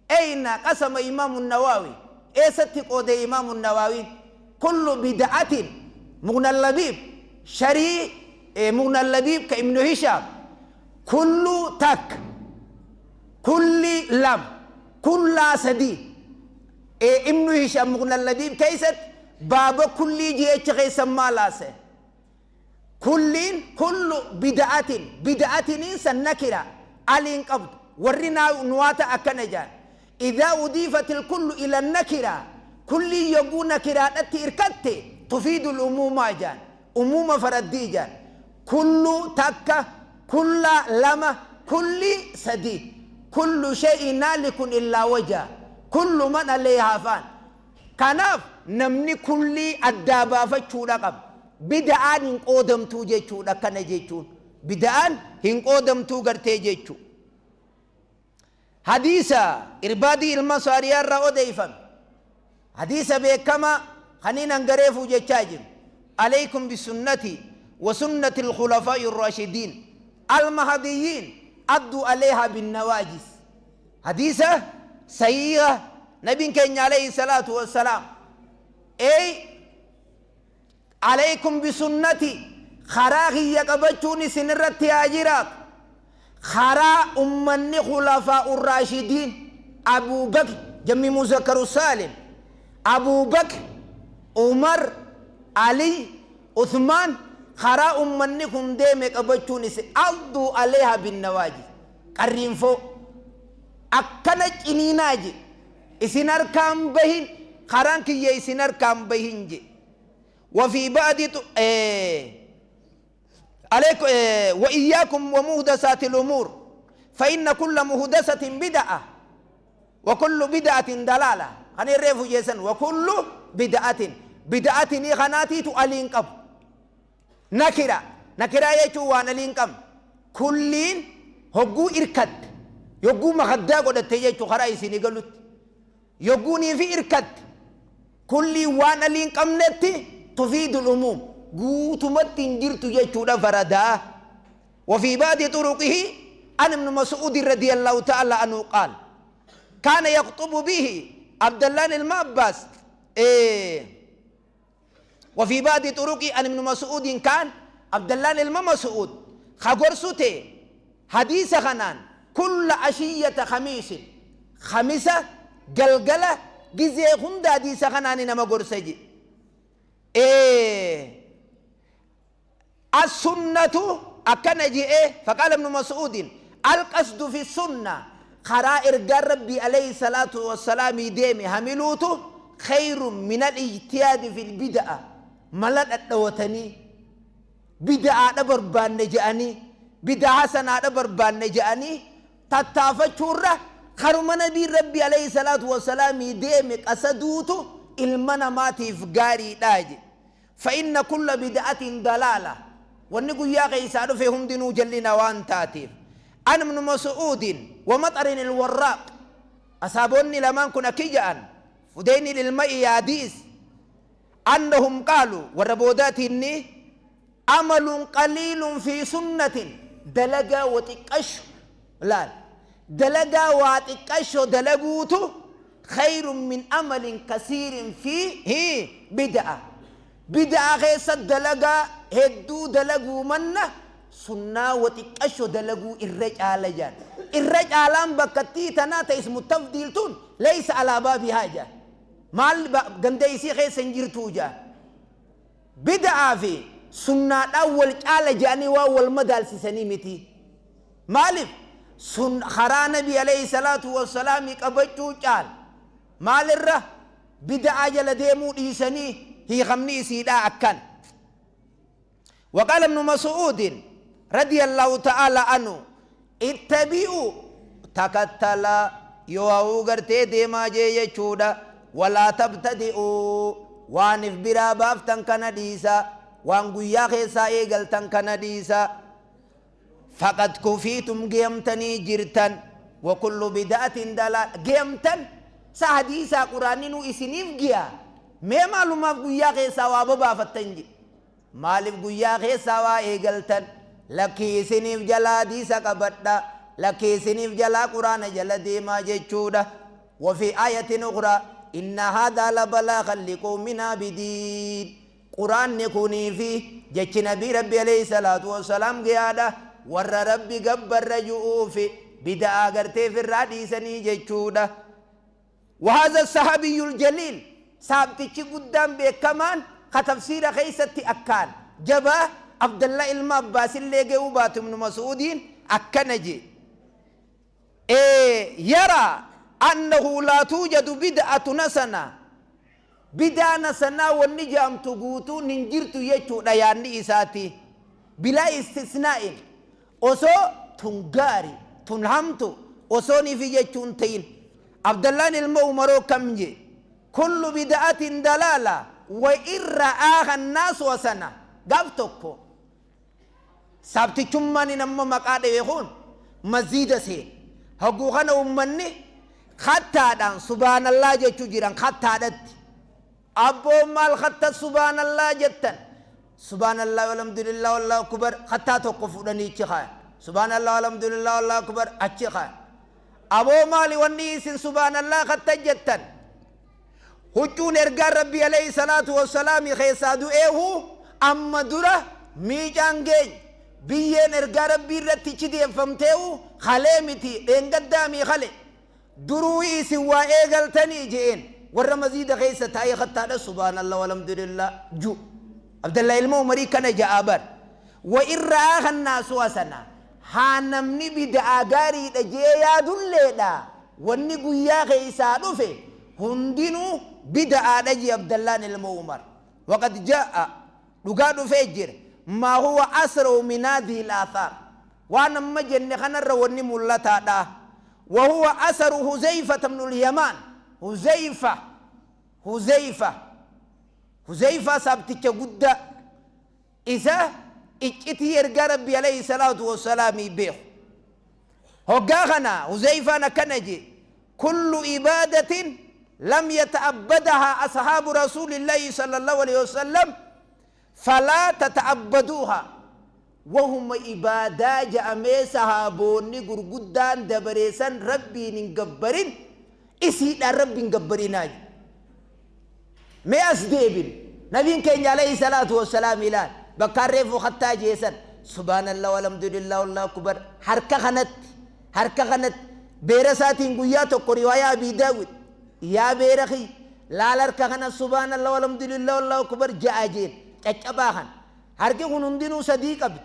Eyna qasama imaamu Nawaawi? Eessatti qoode imaamu Nawaawiin kullu bida'atin? Mugnal Labiib, sharii Mugnal Labiib ka Ibnu Hishaam. Kullu takka, kulli lama, kullaa sadii. Ibnu Hishaam Mugnal Labiib keessatti baaba kullii jeecha keessa maal haasa'e? Kulliin kullu bida'atin, bida'atiniin san nakira aliin qabdu. Warri nuwaata akkana jaan: idaa udiifatil kullu ila nakira, kulliin yogguu nakiraadhatti irkatte, tufiidul umuumaa jaan, umuuma faraddii jaan. Kullu takka, kulla lama, kulli sadi. Kullu shay'in haalikun illaa wajha, kullu man alayhaa faan. Kanaaf namni kullii addaa baafachuudha qaba. Bida'aan hin qoodamtuu jechuudha. Akkana jechuun bida'aan hin qoodamtuu gartee jechuu. Hadiisa Irbaadii ilma Saariyaa irraa odeeyfame, hadiisa beekamaa kaniin hangareefuu jechaa jiru: alaykum bisunnati wa sunnati alkhulafaa'i arraashidiin almahadiyyiin adduu alayhaa binnawaajis. Hadiisa sahiiha. Nabiin keenya alayhi salaatu wassalaam ey alaykum bisunnati, karaa kiyya qabachuun isin irratti haa jiraatu, karaa ummanni khulafaa urraashidiin Abuu Bakr, jammi muzakkaru saalim, Abuu Bakr, Umar, Ali, Uthmaan, karaa ummanni kun deeme qabachuun isin, adduu alayhaa binnawaajis, qarriinfoo akkana ciniinaa je, isin harkaan bahin, karaan kiyya isin harkaan bahin je. وفي بعض عليكم وإياكم ومهدسات الأمور فإن كل مهدسة بدعة وكل بدعة دلالة. خني الريفو جيسن وكل بدعة بدعة خناتي تؤلين قب نكرة نكرة يجو وانا لين قم كلين هقو إركد يقو مخدا قد تيجو خرايسيني قلت يقوني في إركد كل وانا لين قم نتي تفيد الأموم قوتمت جرت يجو فردا. وفي بعض طرقه عن ابن مسعود رضي الله تعالى عنه قال كان يخطب به عبد الله المعباس. وفي بعض طرقه عن ابن مسعود كان عبد الله المسعود خبرسته حديث خنان كل عشية خميس خميسة قلقلة جزي خند حديث خنان نما قرسجي. السنة أكنجي فقال ابن مسعود القصد في السنة خرائر ربي عليه الصلاة والسلام ديمي هملوته خير من الاجتهاد في البدعة. ملت الدوتني بدعة بربان نجاني بدعة حسنة بربان نجاني تتافجورة خرم نبي ربي عليه الصلاة والسلام ديمي قصدوته المنا ماتي في غاري داجي. فإن كل بدعة ضلالة ونقول يا غيسار فيهم دينو جلنا وان تاتيف. عن ابن مسعود ومطر الوراق. أصابوني لمان كنا كجأن فدين للماء ياديس أنهم قالوا والربودات إني عمل قليل في سنة دلقا وتقش لا دلقا وتقش دلقوته خير من عمل كثير فيه بدعة. بدعة غيس دلقا هدو دلقو منا سنة وتقش دلقو الرجال جان الرجالان بكتي تناتا اسم التفضيل تون ليس على باب حاجة مال غنديسي غيس انجرتو جا بدعة في سنة أول قال جاني وأول مدال سنيمتي مالف سن خرا نبي عليه الصلاة والسلام قبچو قال مال الره بدعة جل ديمو ديسني هي خمني سيدا أكن. وقال ابن مسعود رضي الله تعالى عنه اتبعوا تكتلا يواو غرتي ديما جي يچودا ولا تبتدئوا وانف برا بافتن كان ديسا وان گویا خيسا ايغلتن كان ديسا فقد كفيتم قيمتني جرتن وكل بدعة دلال قيمتن سحديثا قرآنين إسنيف جيا ما معلومة گویا خيسا وابا بافتن مالف گویا خيسا وايغلتن لكي سنيف جلا ديسا قبطا لكي سنيف جلا قرآن جلا ديما جيچودا. وفي آية أخرى إن هذا لبلاغا لقوم عابدين. قرآن نكوني في جتش نبي ربي عليه الصلاة والسلام قيادة ور ربي قبر رجوع في بدعة قرتي في الراديسني جتشودا. وهذا الصحابي الجليل صحابتي قدام بكمان ختفسير خيستي أكان جبا عبد الله المعباس اللي جوبات من مسعودين أكنجي إيه يرى أنه لا توجد بدعة نسنا بدعة نسنا والنجام تقوتو ننجرتو يجو دياني إساتي بلا استثناء أسو تنغاري تنهمتو أسوني في يجو تين. عبد الله المؤمرو كمجي كل بدعة دلالة وإن رآها الناس وسنة قفتكو سابتي كماني نمو مقادة يخون مزيد سين حقوقنا أمني خطا سبحان الله جتو جيران خطا دت أبو مال خطا سبحان الله جتن سبحان الله والحمد لله والله أكبر خطا توقفوني تخا سبحان الله والحمد لله والله أكبر أتخا أبو مال وني سن سبحان الله خطا جتن هجون إرجع ربي عليه الصلاة والسلام خيسادو إيهو أما درا ميجانجين بيين إرجع ربي رتي كدي فهمتيو خليمتي إنقدامي خلي دروي سوى إيجال تاني جين ورا مزيد غيسة تاي خطأ سبحان الله والحمد لله جو عبد الله المؤمري كان جابر وإن رآها الناس وسنا هانمني بدعة غاري دجيا دلدا وني قيا غيسة دفه هندينو بدعة دجي عبد الله المؤمر. وقد جاء لقاد فجر ما هو أسرع من هذه الآثار وأنا مجن خنر وني ملتا دا وهو أثر حذيفة بن اليمان. حذيفة حذيفة حذيفة سابتك قد إذا إجتي يرجع ربي عليه الصلاة والسلام به هجانا حذيفة نكنجي كل عبادة لم يتعبدها أصحاب رسول الله صلى الله عليه وسلم فلا تتعبدوها وهم إبادة جامع صحابوني غرغدان دبريسان ربي نجبرين إسيد ربي نجبرين ما أصدقين نبي كان عليه الصلاة والسلام إلى بكرف وخطا جيسان سبحان الله والحمد لله والله أكبر حركة خنت حركة خنت بيرساتين قياتو رواية أبي داود يا بيرخي لا لركة خنت سبحان الله والحمد لله والله أكبر جاء أجابهن harki kun hundinuu sadii qabdi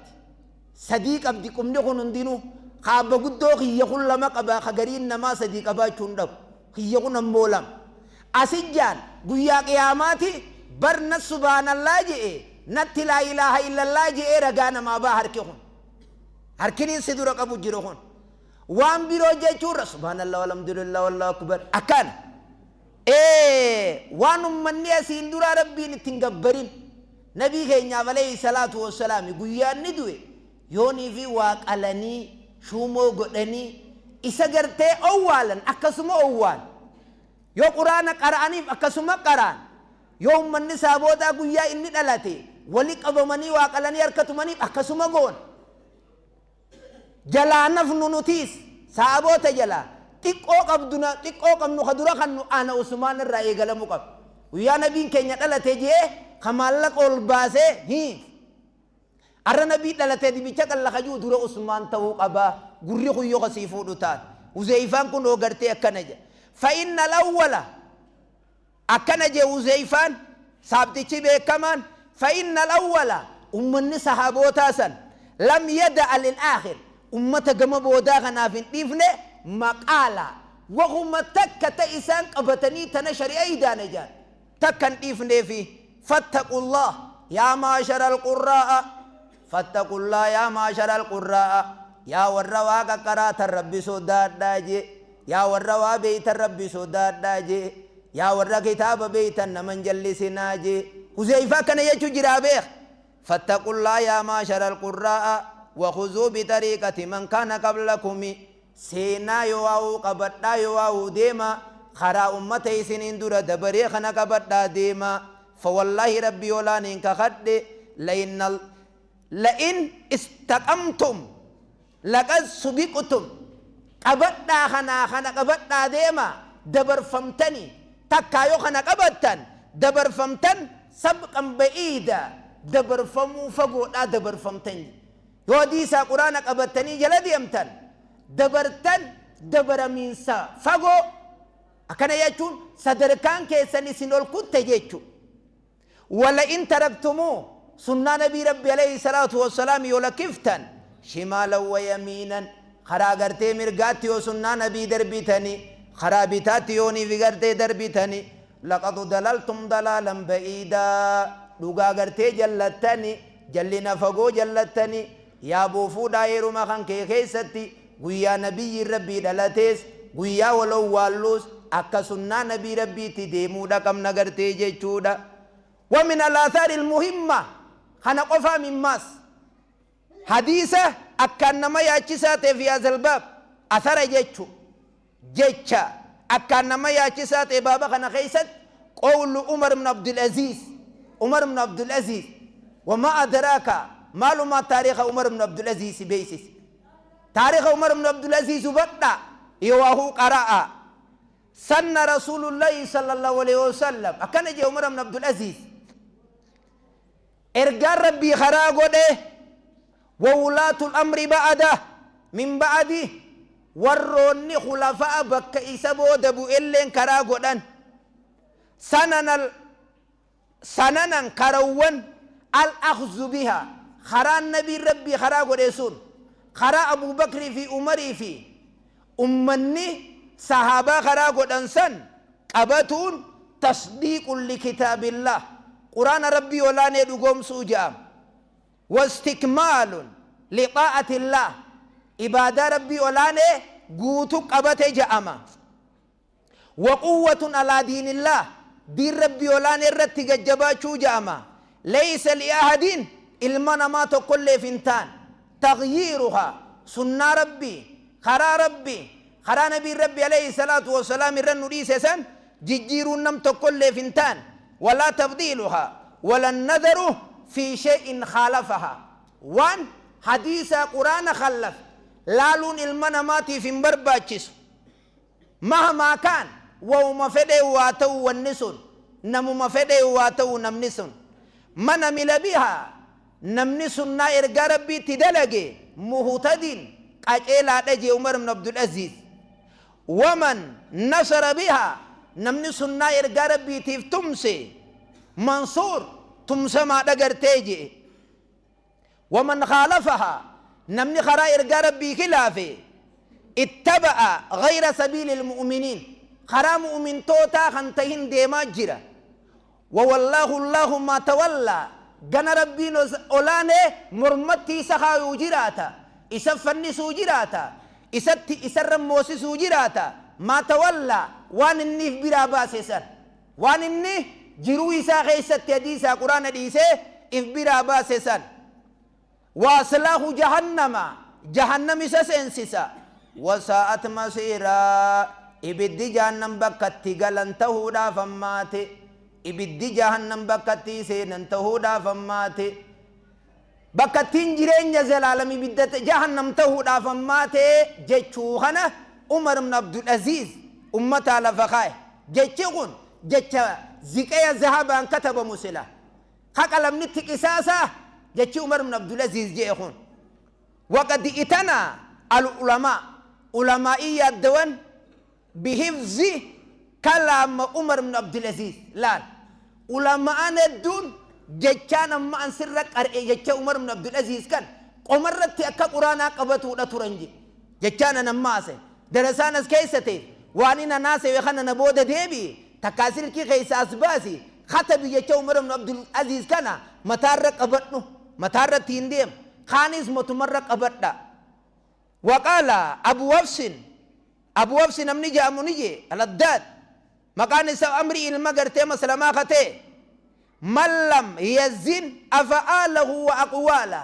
sadii qabdi qubni kun hundinuu kaaba guddoo kiyya kun lama qaba ka gariin namaa sadii qabaachuu hin dhabu kiyya kun ammoo lama asijjaan guyyaa qiyaamaati barna subhaanallaa je'e natti laa ilaaha illallaa je'ee ragaa namaa baa harki kun harkiniin si dura qabu jiru kun waan biroo jechuurra subhaanallah walhamdulillah wallahu akbar akkana waan ummanni asiin duraa rabbiin ittiin gabbarin نبي كينيا عليه الصلاة والسلام قيان ندوي يوني في واقلني Shuumoo godhanii isa gartee owwaalan, akkasuma owwaal. Yoo Quraana qara'aniif akkasuma qara'an. Yoo ummanni isaa boodaa guyyaa inni dhalate wali qabamanii waa qalanii harka tumaniif akkasuma goon. Jalaa nafnu nutiis saaboota jalaa xiqqoo qabduna xiqqoo qabnu ka dura kannu ana Usmaan irraa eegalamuu qaba. Guyyaa nabiin keenya dhalate jee ka maallaqa ol baasee hii arra nabii dhalate dibicha qalla kajuu dura Usmaan ta'uu qaba. Gurri kun yoo kasii fuudhu taate Huzeyfaan kun oo gartee akkana jedha. Fa'inna al-awwala akkana jee Huzeyfaan saabtichi beekamaan, fa'inna al-awwala ummanni sahaabootaa san lam yada'a lil-aakhir ummata gama boodaa kanaaf hin dhiifne maqaala wahuma takka ta isaan qabatanii tana shari'a idaane jaan takka hin dhiifneefi. Fattaqullah yaa maashara al-qurraa'a, fattaqullah yaa maashara al-qurraa'a, yaa warra waa qaqqaraatan Rabbi sodaadhaa jee, yaa warra waa beeytan Rabbi sodaadhaa jee, yaa warra kitaaba beeytan naman jallisinaa jee. Huzeyfaa akkana jechuu jiraa beek. Fattaqullah yaa maashara al-qurraa'a wakhuzuu bitariiqati man kaana qablakumi, seenaa yoo waa'uu qabadhaa yoo waa'uu deema karaa ummata isiniin dura dabaree kana qabadhaa deema. Fawallaahi Rabbi olaaniin kakadhe, la'in istaqamtum laqad subiqtum, qabadhaa kanaa kana qabadhaa deema dabarfamtanii takkaa yoo kana qabattan dabarfamtan sabqan ba'iida dabarfamuu fagoodhaa dabarfamtan. Yoo hadiisaa Quraana qabattanii jala deemtan dabartan dabaramiinsa fagoo. Akkana jechuun sadarkaan keessan isin ol kutte jechu. Wala'in taraktumuu sunnaa nabii Rabbi alayhi salaatu wassalaam yoo lakkiftan shimaalan wa yamiinan karaa gartee mirgaatti yoo sunnaa nabii darbitanii karaa bitaatti yoo niif gartee darbitanii laqad dalaltum dalaalan ba'iidaa dhugaa gartee jallattanii jallina fagoo jallattanii. Yaa boofuudhaa heeruma kan kee keessatti guyyaa nabiyyiin Rabbii dhalatees guyyaa wal owwaalluus akka sunnaa nabii Rabbiitti deemuudha qabna gartee jechuudha. Wa min al-aathari al-muhimma kana qofaa mimmaas hadiisa akkaan nama yaachisaa ta'e fi haazal baab athara jechu jecha akkaan nama yaachisaa ta'e baaba kana keessatti qawlu Umar ibn Abdul Aziz. Umar ibn Abdul Aziz wama adraaka maalumaa taariikha Umar ibn Abdul Aziz beeksise. Taariikha Umar ibn Abdul Aziz hubadhaa yoo qara'a. Sanna Rasuulullahi sallallahu alaihi wasallam akkana jee Umar ibn Abdul Aziz ergaan Rabbii karaa godhe wawulaatul amri ba'ada min ba'adi warroonni khulafaa bakka isa booda bu'elleen karaa godhan sananan karawwan al-akhzu biha karaan nabii Rabbii karaa godhe sun karaa Abu Bakrii fi Umarii fi ummanni sahaabaa karaa godhan san qabatuun tasdiiqun likitaabillah Quraana Rabbii olaanee dhugoomsuu jedhama. Wastikmaalun lixaa'atillah ibaadaa Rabbii olaanee guutuu qabate jedhama. Waquwwatun alaa diinillah diin Rabbii olaanee irratti gajjabaachuu jedhama. Laysa li'ahadin ilma namaa tokkolleef hin taane taghyiiruhaa sunnaa Rabbii karaa Rabbii karaa nabiin Rabbi alayhi salaatu wassalaam irra nu dhiise san jijjiiruun nam tokkolleef hin taane walaa tabdiiluhaa wala nadaru fi shay'in khaalafahaa waan hadiisaa Quraana khallafe laaluun ilma namaatiif hin barbaachisu. Mahmaa kaan wauma fedhee waa ta'u wanni sun namuma fedhee waa ta'u namni sun man amila bihaa namni sunnaa ergaa Rabbiitti dalage muhtadin qaceelaadha jee Umar ibn Abdul Aziz. Waman nasara bihaa namni sunnaa ergaa Rabbiitiif tumse mansuur tumsamaadha gartee jee. Waman khaalafahaa namni karaa ergaa Rabbii khilaafe ittaba'a ghayra sabiilil mu'miniin karaa mu'mintootaa kan tahin deemaa jira. Wawallaahu Allahu maa tawallaa gana Rabbiin olaanee mormatti isa kaayuu jiraata isa fannisuu jiraata isatti isarra moosisuu jiraata maa tawallaa waan inniif biraa baase san waan inni jiruu isaa keessatti hadiisaa Quraana dhiisee if biraa baase san waaslaahu jahannama Jahannam isa seensisa. Wasaa'at masiiraa, ibiddi jahannam bakka itti galan tahuudhaaf hammaate. Ibiddi jahannam bakka itti seenan tahuudhaaf hammaate. Bakka ittiin jireenya zalaalam ibidda jahannam tahuudhaaf hammaate jechuu kana Umar ibn Abdul Aziz ummataa lafa kaaye. Jechi kun jecha ziqaya zahabaan katabamu sila. Ka qalamni itti qisaasaa jechi Umar ibn Abdul Aziz je'e kun. Waqad itanaa al ulamaa, ulamaa'ii yaaddawan bihifzi kalaama Umar ibn Abdul Aziz. Laal, ulama'aan hedduun jechaan amma an sirra qar'e jecha Umar ibn Abdul Aziz kan qomarratti akka quraanaa qabatuudha turan je. Jechaan an amma haasa'e, darasaan as keessa ta'e, waan in an haasawe kana na booda deebi'i takkaa silkii keessa as baasi katabi, jecha Umar ibn Abdul Aziz kana mataarra qabadhu, mataarratti hin deemu, kaanis matumarra qabadha. Waqaala Abu Hafsin, Abu Hafsi namni ja'amu ni jee, Aladdaad maqaan isaa Amrii ilma gartee Maslamaa ka ta'e, man lam yazin afa'aalahu wa aqwaala,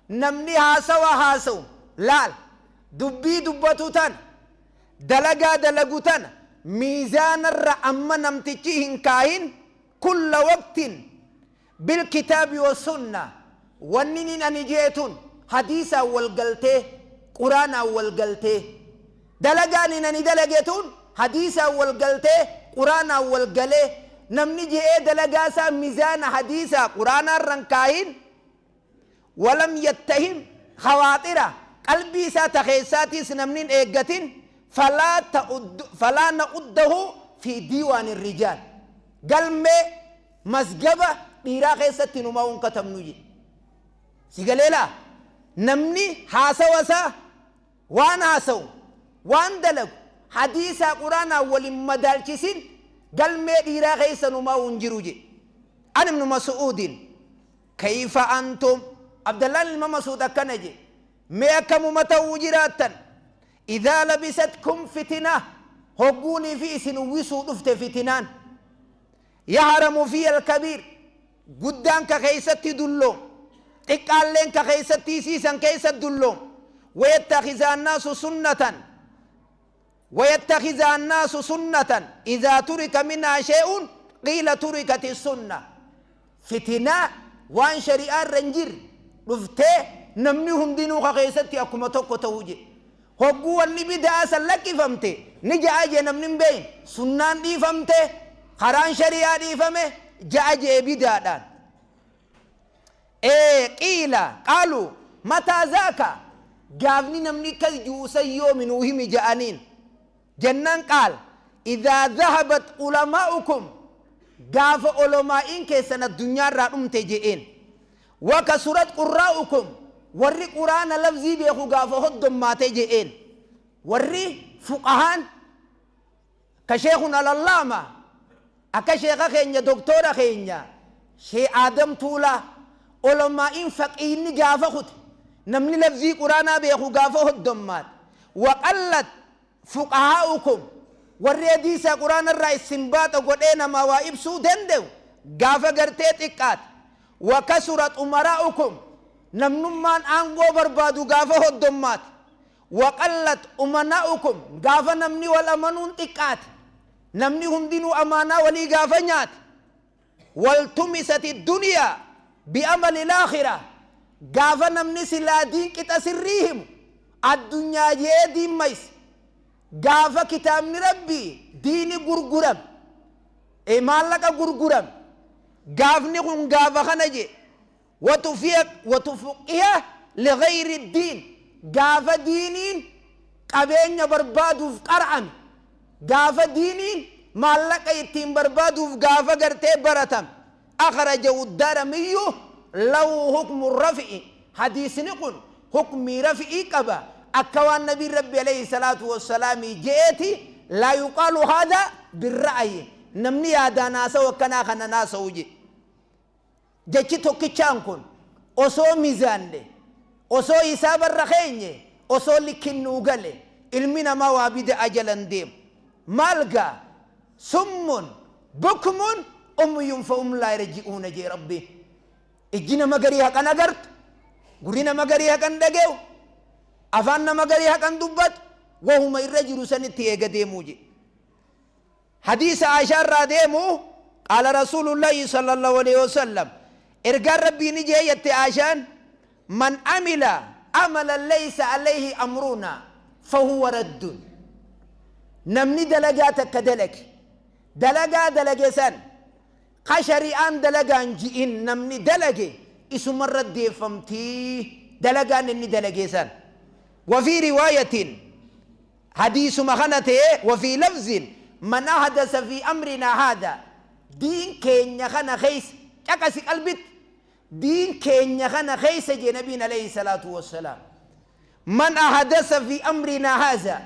namni haasawa haasawu, laal, dubbii dubbatu tana, dalagaa dalagu tana miizaanarra amma namtichi hin kaahin kulla waqtin bilkitaabi wa sunna, wanni nin ani je'e tun hadiisaan wal galtee, quraanaan wal galtee, dalagaan in ani dalage tun hadiisaan wal galtee, quraanaan wal galee, namni je'ee dalagaa isaa mizaana hadiisaa quraanaarran kaahin, walam yattahim khawaaxira, qalbii isaa ta keessaatiis namni hin eeggatin, falaa na'uddahu fi diiwaani rijaal, galmee masgaba dhiiraa keessatti numaa hin katabnu jedhe. Si galee laa? Namni haasawa isaa, waan haasawu, waan dalagu hadiisaa quraanaan wal hin madaalchisin, galmee dhiiraa keessa numaa hin jiru jedhe. An Ibnu Mas'uudin, kayfa antum, Abdallaan ilma Mas'uud akkana jedhe, mee akkamuma ta'uu jiraattan, idhaa labisatkum fitina, hogguunii fi isin uwwisuu dhufte fitinaan, yaharamu fiiha alkabiir, guddaan ka keessatti dulloom, xiqqaalleen ka keessatti isiisan keessa dulloom, wayattakhidha annaasu sunnatan idhaa turika minhaa shay'un qiila turikati sunna. Fitinaa waan shari'aa irra hin jirre dhuftee namni hundinuu ka keessatti akkuma tokko ta'uu jedhe. Hogguu wanni bida'aa san lakkifamte ni ja'a jee namni hin beeyne, sunnaan dhiifamte, karaan shari'aa dhiifame ja'a jee bidaadhaan. Ee qiila qaalu mataa zaaka, gaafni namni akkas ju'u san yoomi nuu himi ja'aniin. Jennaan qaal idhaa dhahabat ulamaa'ukum, gaafa olomaa'iin keessan addunyaarraa dhumte je'een. Wakasurat qurraa'ukum, warri quraana lafzii beeku gaafa hoddommaate je'een. Warri fuqahaan ka sheekun alallaama akka sheeka keenya, doktora keenya Shee Aadam Tuulaa, olomaa'iin faqiinni gaafa kute, namni lafzii quraanaa beeku gaafa hoddommaate, waqallat fuqahaa'ukum, warri hadiisaa quraanarraa istinbaaxa godhee namaa waa ibsuu danda'u gaafa gartee xiqqaate, wakasurat umaraa'ukum, namnummaan aangoo barbaadu gaafa hoddommaate, waqallat umanaa'ukum, gaafa namni wal amanuun xiqqaate, namni hundinuu amaanaa walii gaafa nyaate, waltumisati duniyaa bi'amali laakhira, gaafa namni silaa diin qixa sirrii himu addunyaa je'ee diin mayse, gaafa kitaabni Rabbii diini gurgurame, maallaqa gurgurame, gaafni kun gaafa kana jee, watufuqiha lighayri diin, gaafa diiniin qabeenya barbaaduuf qara'ame, gaafa diiniin maallaqa ittiin barbaaduuf gaafa gartee baratame. Akhrajahu Daaramiyyu lahu hukmu rafi'i, hadiisni kun hukmii rafi'ii qaba, akka waan nabiin Rabbi alayhi salaatu wassalaamii je'eeti. Laa yuqaalu haadha birra'ayi, namni yaadaan haasawu akkanaa kana haasawu je. Jechi tokkichaan kun osoo mizaanne, osoo hisaabarra keenye, osoo likkinnuu gale, ilmi namaa waa bida'a jalan deemu. Maal gaa, summun bukmun umyun fahum laa yarji'uuna jee Rabbiin. Ijji nama garii haqan agartu, gurri nama garii haqan dhage'u. Afaan nama garii haqan dubbatu, wahuma irra jiru sanitti eega deemuu je. Hadiisa Aishaa irraa deemu, qaala Rasuulullaahi sallallahu alaihi wasallam, ergaan Rabbii ni jee jette Aishaan, man amila amalan laysa alayhi amruna fahuwa raddun. Namni dalagaa takka dalage, dalagaa dalage san ka shari'aan dalagaan ji'in namni dalage isumarra deeffamtii dalagaan inni dalage san. وفي رواية حديث مخنته، وفي لفظ: من أحدث في أمرنا هذا، دين keenya kana keessa, caqasi qalbitti, diin keenya kana keessa jee nabiin عليه الصلاة والسلام. من أحدث في أمرنا هذا،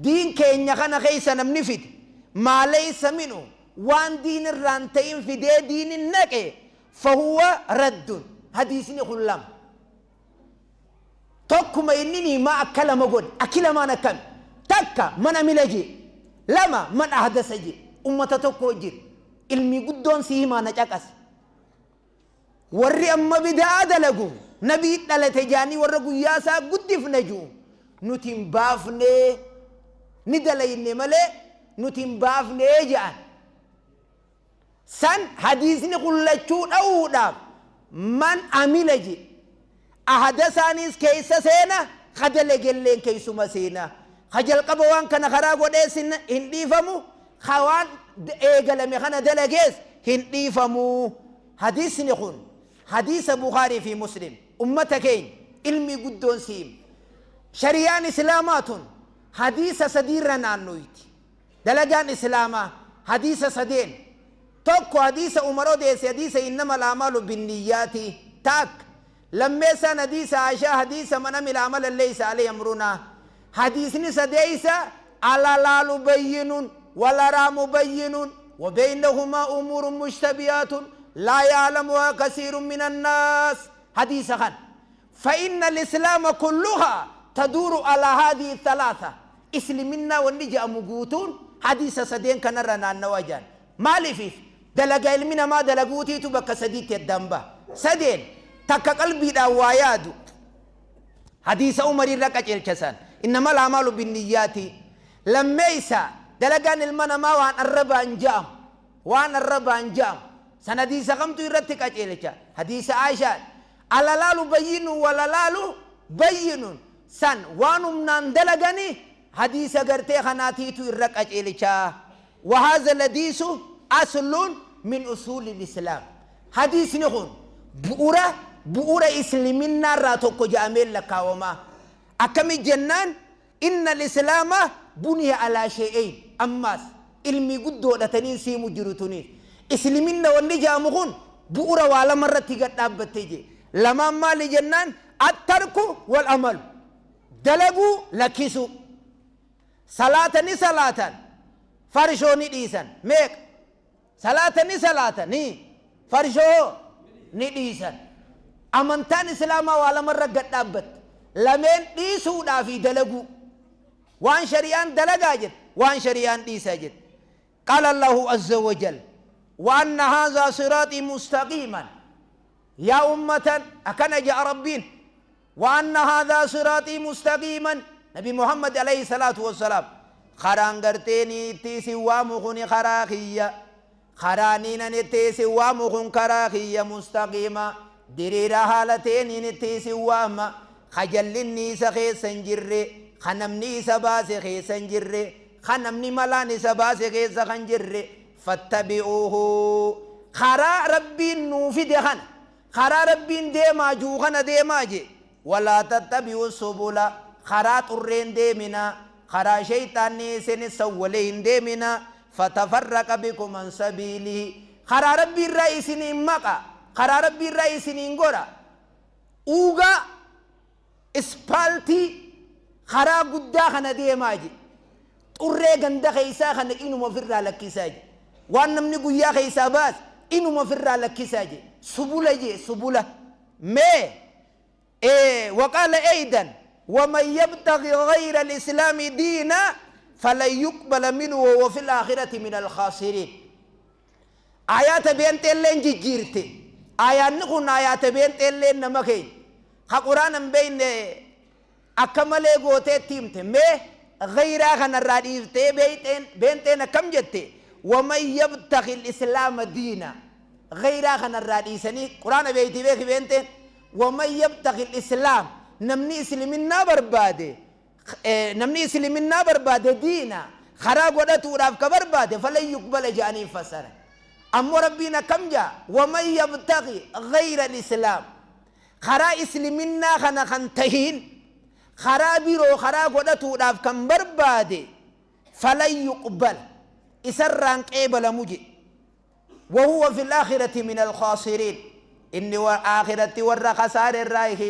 diin keenya kana keessa namni fide، ما ليس منه، waan diin irraan ta'in fidee diinin naqe، فهو رد. Hadiisni kun lama, tokkuma inni ma akka lama godhe. Akki lamaan akkami? Takka من عمل jee, lama من أحدث jee. Ummata tokko jira. Ilmi guddoon si himaa, na caqase. Warri amma bidaa dalagu, nabii dhalate jaanii warra guyyaa isaa guddifna jiru, nuti hin baafnee, ni dalayne malee nuti hin baafnee jedhan. San hadiisni qullachuu dha'uudhaaf من عمل je, ahadasaanis keessa seena, ka dalagelleen keessuma seena. Ka jalqaba waan kana karaa godhees hin dhiifamu, ka waan eegalame kana dalagees hin dhiifamu. Hadiisni kun hadiisa Bukaarii fi Muslim. Ummata keenya, ilmi guddoon siim, shariyaan islaamaa tun hadiisa sadiirra naannoyti. Dalagaan islaamaa hadiisa sadeen. Tokko hadiisa Umar odeesse, hadiisa إنما الأعمال بالنيات. Taak lammeessaan hadiisa Aishaa, hadiisa من عمل عملا ليس عليه أمرنا. Hadiisni sadeeysa الحلال بين والحرام بين وبينهما أمور مشتبهات لا يعلمها كثير من الناس. حديث خان فإن الإسلام كلها تدور على هذه الثلاثة. Islaaminaa wanni jedhamu guutuun hadiisa sadeen kanarra naannawa jaan. Maaliif? Dalagaa ilmi namaa dalaguutiitu bakka sadiitti addaan baha. Sadeen: takka qalbiidhaan waa yaadu, hadiisa Umariirra qaceelchasan, إنما الأعمال بالنيات. Lammeeysa dalagaan ilma namaa waan arrabaan ja'amu, waan arrabaan ja'amu san hadiisa kamtu irratti qaceelcha? Hadiisa Aishaa, الحلال بين والحلال بين. San waan humnaan dalagani hadiisa gartee kanaatiitu irra qaceelcha. وهذا الحديث أصل من أصول الإسلام. Hadiisni kun bu'uura islaminaa irraa tokko jedhamee lakkaawama. Akkami jennaan, إن الإسلام بني على شيئين. Ammaas ilmi guddoodhatanii siimu jiru tuniis, isliminna wanni jedhamu kun bu'uura waa lama irratti gad dhaabbattee je. Lamaan maali jennaan, الترك والعمل, dalaguu lakkisu. Salaata ni salaatan, farshoo ni dhiisan. Meeqa salaata ni salaatan, ni farshoo ni dhiisan? Amantaan islaamaa waa lamarra gad dhaabbatte. Lameen dhiisuudhaa fi dalaguu, waan shari'aan dalagaa jedhe, waan shari'aan dhiisaa jedhe. قال الله عز وجل: وأن هذا صراطي مستقيما. يا أمة, أكن جاء ربين: وأن هذا صراطي مستقيما. نبي محمد عليه الصلاة والسلام, karaan garteeni itti isin waamu kun karaa kiyya, karaaniinan itti isin waamu kun karaa kiyya, مستقيما, diriira haala teeniin itti isin waama, ka jallinni isa keessa hin jirre, ka namni isa baase keessa hin jirre, ka namni malaan isa baase keessa kan jirre. فاتبعوه, karaa Rabbiin nuu fide kana, karaa Rabbiin deemaa juu kana deemaa je. ولا تتبعوا السبل, karaa xurreen deemina, karaa shayxaanni isin sawwalee hin deemina. فتفرق بكم عن سبيله, karaa Rabbii irraa isiniin maqa, karaa Rabbii irraa isiniin gora. Uugaa ispaaltii karaa guddaa kana deemaa je. Xurree ganda keeysaa kana inuma ofirraa lakkisaa je. Waan namni guyyaa keeysaa baas inuma ofirraa lakkisaa je. Subula je, subula mee. وقال أيضا: ومن يبتغ غير الإسلام دينا فلن يقبل منه وهو في الآخرة من الخاسرين. آيات بينت اللين جيرتي. آيات نكون آيات بينت اللين نمكين قرآن بين. Akka malee gooteetti himte. Mee gayraa kanarraa dhiiftee beenxeen akkam jette? Waman yabtaqi lislaama diina. Gayraa kanarraa dhiisanii quraana beeyti, beeki beenxeen. Waman yabtaqi lislaam, namni isliminnaa barbaade, namni isliminnaa barbaade diina karaa godhatuudhaaf ka barbaade, falan yuqbala jedhanii fassara. Ammoo Rabbiin akkam jaa? Waman yabtaqi gayra lislaam, karaa isliminnaa kana kan tahiin karaa biroo karaa godhatuudhaaf kan barbaade, falan yuqbal, isarraan qeebalamu jedhe. وهو في الآخرة من الخاسرين، إني وآخرة ور خسار الرائه،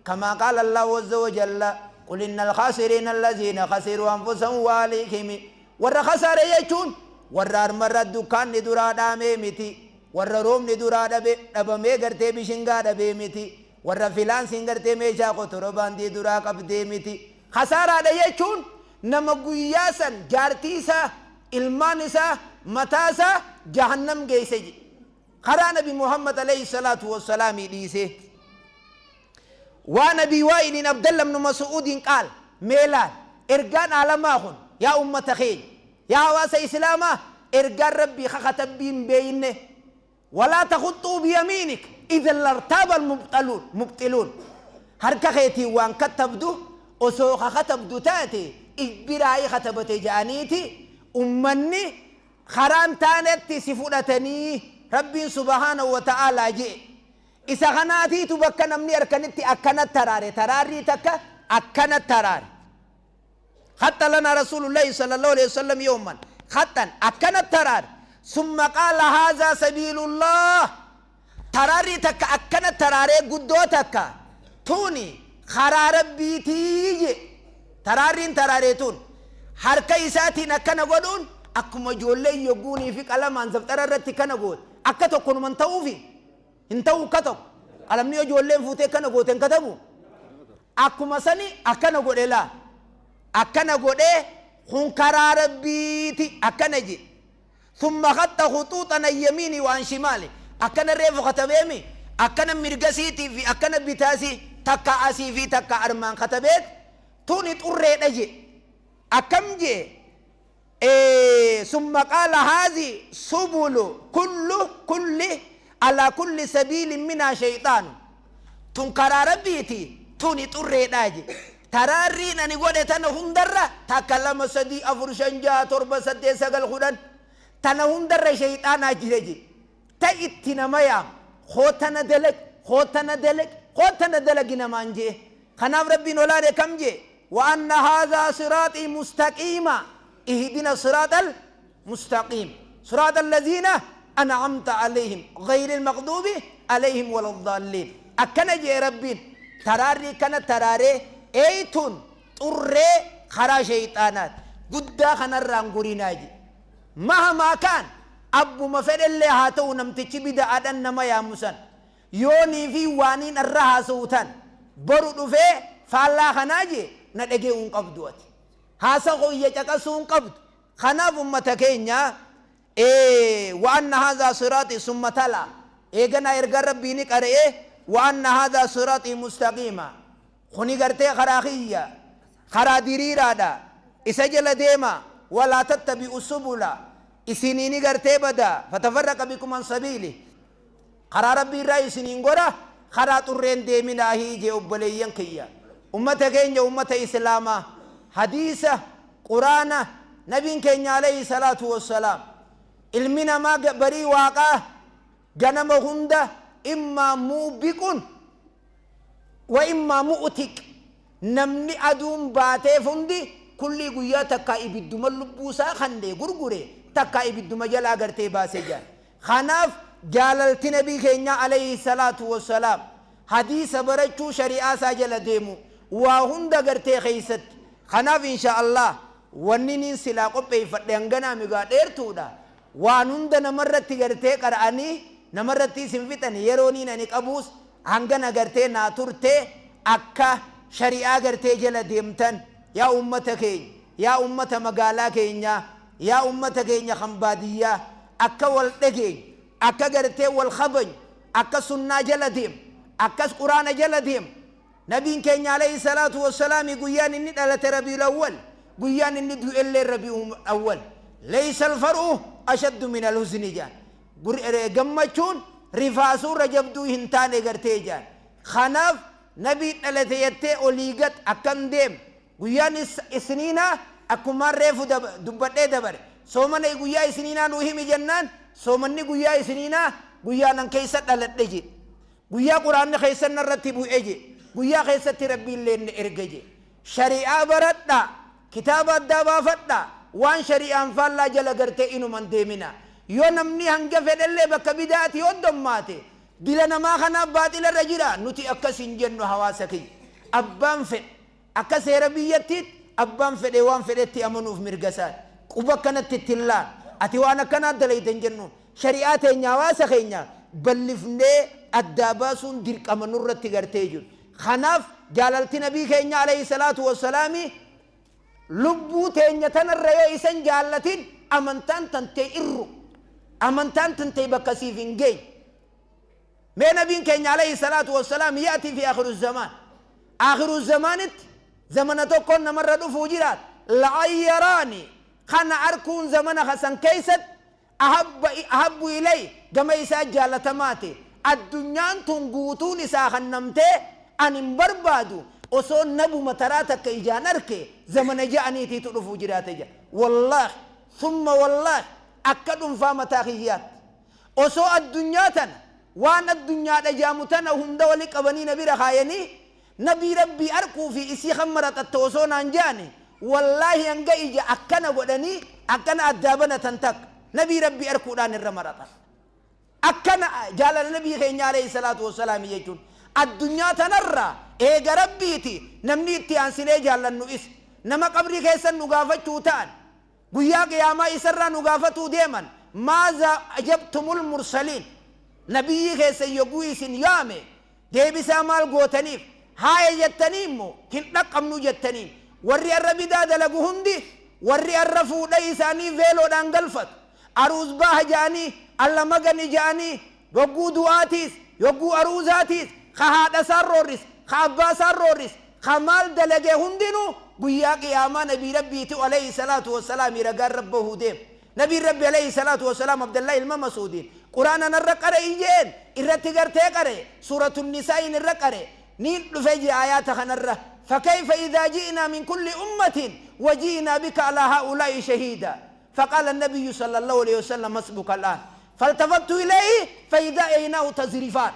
كما قال الله عز وجل: قل إن الخاسرين الذين خسروا أنفسهم وأهليهم. ور خسار يجون ور أرمر الدكان درا دامي متي، ور روم درا دبمي غرتي بشنغا دبي متي، ور فيلانسين غرتي ميشا قطربان دي درا قبدي متي. خسارة يجون نما قياسا جارتيسا ilmaan isaa mataasaa jahannam geeyse je karaa Nabi Muhammad alayhi salaatu wassalaamii dhiise. Waa Nabii Waa'iliin Abdalla ibnu Mas'uudiin qaal meelaan ergaan aalamaa kun, yaa ummata keenya, yaa hawaasa islaamaa, ergaan Rabbii kakatabbiin beeyne: ولا تخطوا بيمينك إذا لارتاب المبطلون. مبطلون harka keetiin waan kattabdu osoo katabdu taate ibbiraayii katabate ja'aniiti ummanni karaan taanetti si fudhatanii. Rabbiin subhaanahu wa ta'aalaa jee isa kanaatiitu bakka namni harkanitti akkana taraare, taraarrii takka akkana taraare. خط لنا رسول الله صلى الله عليه وسلم يوما خطا أكن ترار، ثم قال: هذا سبيل الله. تراري تك أكن تراري قدو تك توني خرا ربي تيجي ترارين تراريتون harka isaatiin akkana godhuun akkuma ijoollee yogguunii fi qalamaan daftara irratti kana goote akka tokkonuman ta'uufi hin ta'u. Akka tokko qalamni ijoolleen fuutee akkana goote hin katabu. Akkuma sani akkana godhe laa, akkana godhee kun karaa Rabbiiti akkana jedhe. ثم خط خطوطا عن يمينه وعن شماله. akkana reefu katabeemi, akkana mirgasiitii fi akkana bitaasii, takka asii fi takka armaan katabeet tuni xurreedha je. Akkam jee? ثم قال: هذه سبل كل كل على كل سبيل منها شيطان. Tun karaa Rabbiiti, tuni xurreedha je. Taraarriin ani godhe tana hundarra takka, lama, sadii, afur, shan, jaha, torba, saddeet, sagal, 10 tana hundarra shayxaanaa jira je. Ta itti nama yaam, hootana dalag, hootana dalag, hootana dalagi namaan jee. Kanaaf Rabbiin olaane kam jee? وأن هذا صراطي مستقيما، اهدنا الصراط المستقيم، صراط الذين أنعمت عليهم غير المغضوب عليهم ولا الضالين. akkana jee Rabbiin. Taraarri kana taraaree eeytun xurree karaa shayxaanaat guddaa kanarraan gurinaa je. Mahamaa kaan abbuma fedhellee haa ta'u, namtichi bida'aadhan nama yaamusan yoonii fi waaniin irra haasa'u tan boru dhufee faallaa kanaa jee na dhagee hin qabdu, ati haasa hoyya caqasuu hin qabdu. Kanaaf ummata keenya, وأن هذا صراطي ثم تلا eeganaa ergaa Rabbii ni qara'ee: وأن هذا صراطي مستقيما، kuni gartee karaa kiyya, karaa diriiraadha, isa jala deema. ولا تتبعوا السبل, isiniini gartee bada, فتفرق بكم عن سبيله, karaa Rabbii irraa isiniin gora, karaa xurreen deeminaahii jee. Obboleeyyan kiyya, ummata keenya, ummata islaamaa, hadiisa quraana nabiin keenya alayhi salaatu wassalaam, ilmi namaa barii waaqaa ganama hunda إما موبق وإما معتق. Namni aduun baateef hundi kulli guyyaa takka ibidduma lubbuusaa kandee gurgure, takka ibidduma jalaa gartee baasee jira. Kanaaf jaalalti nabii keenya alayhi salaatu wassalaam, hadiisa barachuu, shari'aa isaa jala deemu waa hunda gartee keeysatti. Kanaaf insha Allah wanni nin silaa qopheeffadhe hanganaa migaa dheertuudha. Waan hunda namarratti gartee qara'anii namarratti isin fixan. Yeroo niin ani qabuus hangana gartee naa turte. Akka shari'aa gartee jala deemtan, yaa ummata keenya, yaa ummata magaalaa keenyaa, yaa ummata keenya kan baadiyyaa, akka wal dhageenya, akka gartee wal kabajnu, akka sunnaa jala deem, akkas quraana jala deem. Nabiin keenya alayhi salaatu wassalaami guyyaan inni dhalate Rabiul Awwal, guyyaan inni du'ellee Rabiul Awwal. Laysa alfar'u ashaddu min alhuzni jaan. Gammachuun rifaasuurra jabduu hin taane gartee jaan. Kanaaf nabii dhalate jettee olii gad akkam deem. Guyyaan isniinaa akkumaan reefu dubbadhee dabare. Soomana guyyaa isniinaa nuu himi jennaan soomanni guyyaa isniinaa guyyaa nan keessa dhaladhe jedhe. Guyyaa quraanni keessa narratti bu'e jedhe. Guyyaa keessatti rabbiillee inni erge jedhe. Shari'aa baradhaa, kitaaba addaa baafadhaa, waan shari'aan faallaa jala gartee inuman deemina. Yoo namni hanga fedhellee bakka bidaati hoddommaate dila namaa kanaaf baaxila irra jira, nuti akkas hin jennu hawaasa kiyya. Abbaan fedhe akka seera biyyattiitti abbaan fedhe waan fedhetti amanuuf mirga isaati. Quba akkanatti itti hin laanu. Ati waan akkanaa dalayte hin jennuun. Shari'aa teenya hawaasa keenya bal'ifnee addaa baasuun dirqama nurratti gartee jiru. Kanaaf jaalalti nabii keenya alayhi salaatu wassalaami lubbuu teenya tanarra yoo isan jaallatin amantaan tantee irru, amantaan tantee bakka siif hin geenye. Mee nabiin keenya alayhi salaatu wassalaam ya'ti fi akhiru zamaan. Akhiru zamaanitti zamana tokkoon namarra dhufuu jiraat. La'ayyaraani kana arkuun zamana hasan keessatti ahabbu ilay gama isaa jaalatamaate. Addunyaan tun guutuun isaa kannamtee ani hin barbaadu osoo nabuma taraa takka ijaan arke zamana ja'aniitiitu dhufuu jiraate jedha. Wallaahi thumma wallaahi akka dhuunfaa mataa kiyyaatti. Osoo addunyaa tana waan addunyaadha jaamu tana hunda wali qabanii na bira kaayanii nabii rabbii arkuu fi isii kan maraxatte osoo naan jaane wallaahi hanga ija akkana godhanii akkana addaa banatan takka nabii rabbii arkuudhaan irra maraxan. Akkana jaalala nabii keenya alayhi salaatu wassalaami jechuun addunyaa tanarraa eega rabbiiti namni itti aansinee jaallannu isa nama qabrii keessan nu gaafachuu ta'an guyyaa qiyaamaa isarraa nu gaafatuu deeman maazaa ajabtumul mursaliin nabiyyi keessan yogguu isin yaame deebisaa maal gootaniif haaya jettanii immoo hin dhaqqabnu jettaniin warri arra bidaa dalagu hundi warri arra fuudha isaanii veeloodhaan galfatu aruuz baaha ja'anii alla magani ja'anii yogguu du'aatiis yogguu aruuzaatiis ka haadha isaan roorris ka abbaa isaan roorris ka maal dalage hundinuu guyyaa qiyaamaa nabii rabbiiti alayhi salaatu wassalaami ragaan rabbahuu deema. Nabiin rabbi alayhi salaatu wassalaam Abdallah ilma Masuudiin quraana narra qara'i jeen irratti gartee qare suuratu nisaa'iin irra qare niin dhufe jee aayaata kanarra fakayfa idaa ji'naa min kulli ummatin waji'naa bika alaa haa'ulaa'i shahiida فقال النبي صلى الله عليه وسلم حسبك الآن فالتفت إليه فإذا عيناه تزرفان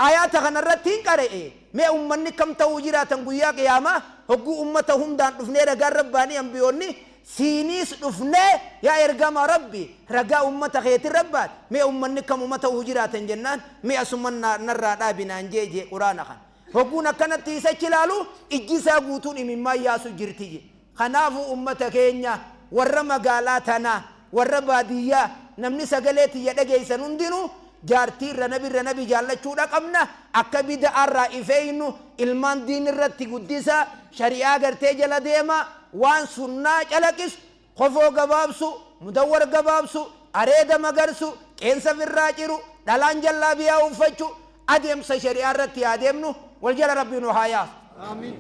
آيات kanarratti qara'e mee ummanni kam ta'uu jiraatan guyyaa qiyaamaa hogguu ummata hundaan dhufnee ragaan rabbaanii ambiyoonni siiniis dhufnee yaa ergama rabbi ragaa ummata keetin rabbaat mee ummanni kam ummata ta'uu jiraatan jennaan mee asuma narraa dhaabinaan jee jee quraana kan hogguun akkanatti isachi ilaalu ijji isaa guutuun imimmaan yaasu jirti je. Kanaafuu ummata keenya warra magaalaa tanaa warra baadiyyaa namni sagalee tiyya dhageessan hundinuu jaartii irra nabi irra nabi jaallachuudha qabna akka bida'aarraa ifeeynu ilmaan diin irratti guddisa shari'aa gartee jala deema waan sunnaa calaqisu kofoo gabaabsu mudawwar gabaabsu areeda magarsu qeensa firraa ciru dhalaan jallaabiyaa uffachu adeemsa shari'aa irratti adeemnu wal jala rabbii nu haa yaasu. Amiin.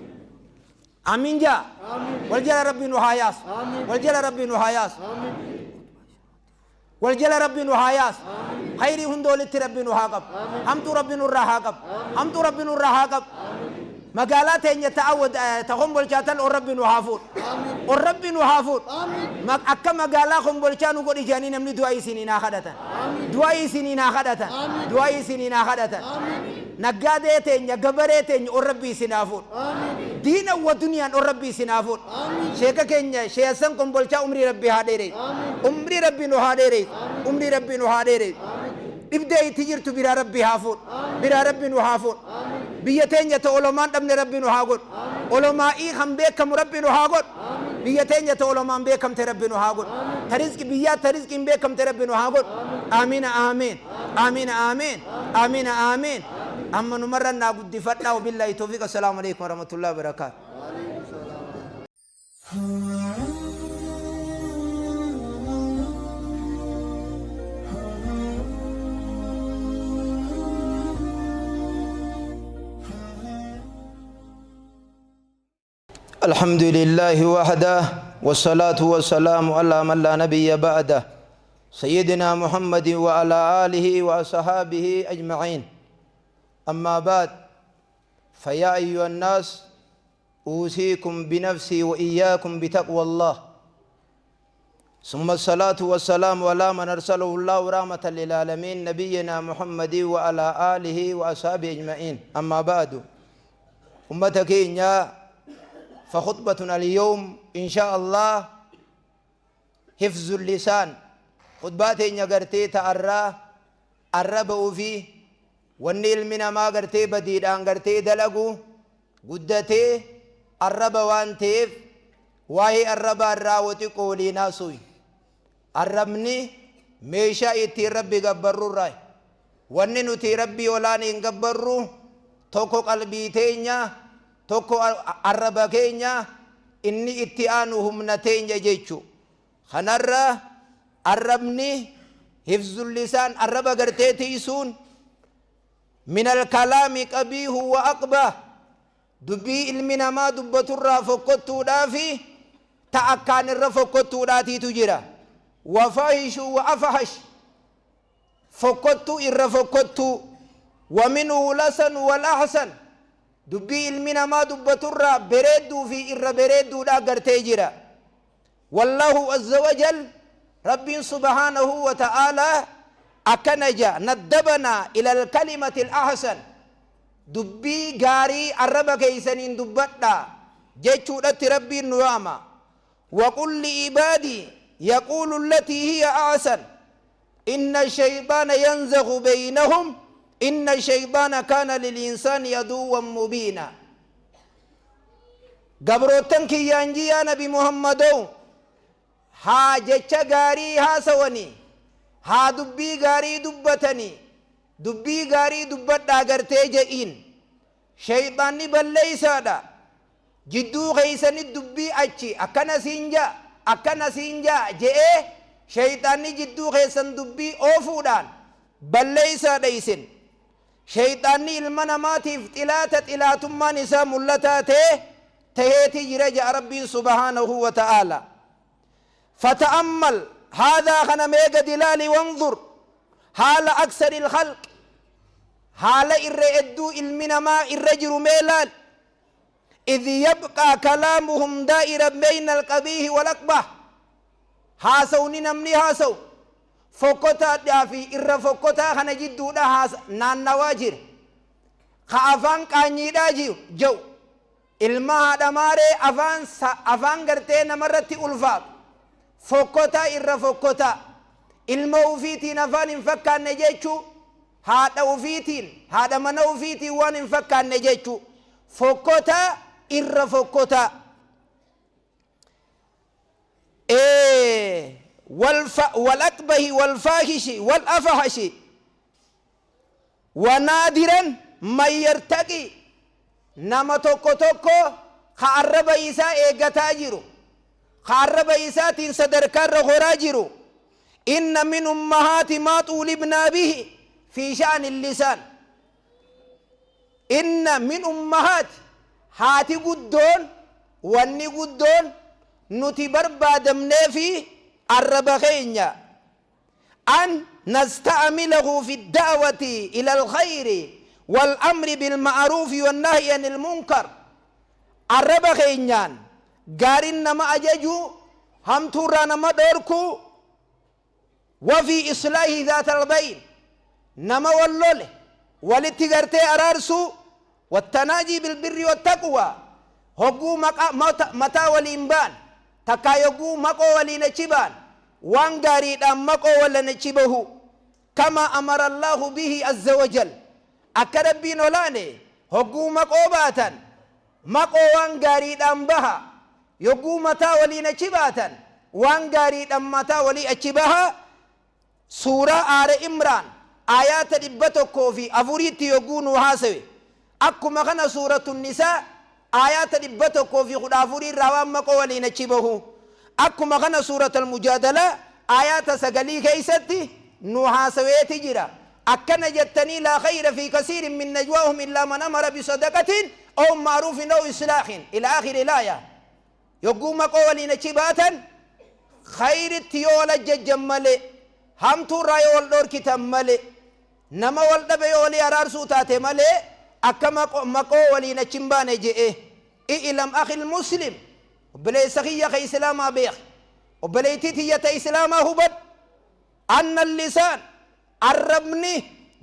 Amiin jaa. Wal jala rabbii nu haa yaasu. Wal jala rabbii nu haa yaasu. Wal jala rabbii nu haa yaasu. Khayrii hunda walitti rabbii nu haa qabu. Hamtuu rabbii nurraa haa qabu. Hamtuu rabbii nurraa haa qabu. Magaalaa teenya ta kombolchaa tan ol rabbii nu haa fuudhu. Ol rabbii nu haa fuudhu. Akka magaalaa kombolchaa nu godhi jedhanii namni du'a isiniin haa kadhatan. Du'a isiniin haa kadhatan. Du'a isiniin haa kadhatan. Naggaadee teenya gabaree teenya ol rabbii isin haa fuudhu. Diina wa duniyaan ol rabbii isin haa fuudhu. Sheeka keenya sheessan kombolchaa umrii rabbii haa dheereessu. Umrii rabbii nu haa dheereessu. Umrii rabbii nu haa dheereessu. Dhibdee itti jirtu biraa rabbii haa fuudhu. Biraa rabbii nu haa fuudhu. Biyya teenya ta olomaan dhabne rabbii nu haa godhu. Olomaa'ii kan beekamu rabbii nu haa godhu. Biyya teenya ta olomaan beekamte rabbii nu haa godhu. Ta rizqi biyyaa ta rizqiin beekamte rabbii nu haa godhu. Aamiina aamiin. Aamiina aamiin. Aamiina aamiin. Amma numarra naa guddifadhaa wabillaahi tawfiiq. Assalaamu alaikum warahmatullahi wabarakaatu. الحمد لله وحده، والصلاة والسلام على من لا نبي بعده، سيدنا محمد وعلى آله وأصحابه أجمعين. أما بعد، فيا أيها الناس، أوصيكم بنفسي وإياكم بتقوى الله. ثم الصلاة والسلام على من أرسله الله رحمة للعالمين، نبينا محمد وعلى آله وأصحابه أجمعين. أما بعد، أمة keenya، فخطبتنا اليوم إن شاء الله حفظ اللسان. Khutbaa teenya gartee ta arraa arraba ufii. Wanni ilmi namaa gartee badiidhaan gartee dalagu guddatee arraba waan ta'eef, waa'ee arrabaa irraa waxiqqoo waliin haasuyi. Arrabni meeshaa ittiin Rabbi gabbarrurraa. Wanni nuti Rabbii olaan hin gabbarru tokko qalbii teenya, tokko arraba keenya, inni itti aanu humna teenya jechu. Kanarra arrabni حفظ اللسان, arraba gartee tiisuun. من الكلام قبيح وأقبح, dubbii ilmi namaa dubbaturraa fokkottuudhaa fi ta akkaan irra fokkottuudhaatiitu jira. وفاحش وأفحش, fokkottuu irra fokkottuu. ومنه الحسن والأحسن, dubbii ilmi namaa dubbaturraa bereedduu fi irra bereedduudhaa gartee jira. والله عز وجل, Rabbiin سبحانه وتعالى akkana ja: ندبنا إلى الكلمة الأحسن, dubbii gaarii arraba keeysaniin dubbadha jechuudhatti Rabbiin nu yaama. وقل لعبادي يقولوا التي هي أحسن، إن الشيطان ينزغ بينهم، إن الشيطان كان للإنسان عدوا مبينا. Gabrootan kiyyaan yaa Nabi Muhammadoo, haa jecha gaarii haasawanii, haa dubbii gaarii dubbatanii, dubbii gaarii dubbadhaa gartee je'iin. Shayxaanni balleeysaadha, jidduu keeysani dubbii achi akkana siin jaa, akkana siin jaa je'ee shayxaanni jidduu keessan dubbii oofuudhaan balleeysaadha. Isin shayxaanni ilma namaatiif xilaata, xilaatummaan isaa mul'ataa ta'e taheeti jira ja'a Rabbiin سبحانه وتعالى. فتأمل هذا, kana mee gad ilaali. وانظر حال أكثر الخلق, haala irra hedduu ilmi namaa irra jiru mee laal. إذ يبقى كلامهم دائرا بين القبيح والأقبح, haasawni namni haasawu fokkotaadhaa fi irra fokkotaa kana jidduudha naannawaa jira. Ka afaan qaanyiidhaa jiru jau ilma haadha maaree, afaan gartee namarratti ulfaatu, fokkotaa irra fokkotaa, ilma ufiitiin afaan hin fakkaanne jechuu, haadha ufiitiin, haadha mana ufiitiin waan hin fakkaanne jechuu, fokkotaa irra fokkotaa. والأقبح والفاحش والأفحش. ونادرا من يرتقي, nama tokko tokko ka arraba isaa eeggataa jiru, ka arraba isaatiin sadarkaarra horaa jiru. إن من أمهات ما طولبنا به في شأن اللسان, إن من أمهات, haati guddoon, wanni guddoon nuti barbaadamnee fi arraba keenya أن نستعمله في الدعوة إلى الخير والأمر بالمعروف والنهي عن المنكر. Arraba keenyaan gaariin nama ajaju, hamtuurraa nama dhoorku. وفي إصلاح ذات البين, nama wallole walitti gartee araarsu. والتناجي بالبر والتقوى, hogguu mataa waliin baan takkaa yogguu maqoo waliin achi baan, waan gaariidhaan maqoo walan achi bahu. كما أمر الله به عز وجل, akka Rabbiin olaane hogguu maqoo baatan maqoo waan gaariidhaan baha, yogguu mataa waliin achi baatan waan gaariidhaan mataa walii achi baha. Suuraa Aale Imraan aayaata 104tti yogguu nu haasawe, akkuma kana Suuratu Nisaa aayaata 114 irraa waan maqoo waliin achi bahu, akkuma kana Suurat Almujaadalaa aayaata 9 keeysatti nu haasaweeti jira. Akkana jettanii: لا خير في كثير من نجواهم إلا من أمر بصدقة أو معروف أو إصلاح إلى آخر الآية. Yogguu maqoo waliin achi baatan, khayritti yoo wal ajjajjan malee, hamtuurraa yoo wal dhoorkitan malee, nama wal dhabe yoo walii araarsuu taate malee, akka maqoo waliin achi hin baane je'e. I'lam akhil muslim, obboleessa kiyya ka islaamaa beeki, obboleettii tiyya ta islaamaa hubadhu, anna lisaan, arrabni,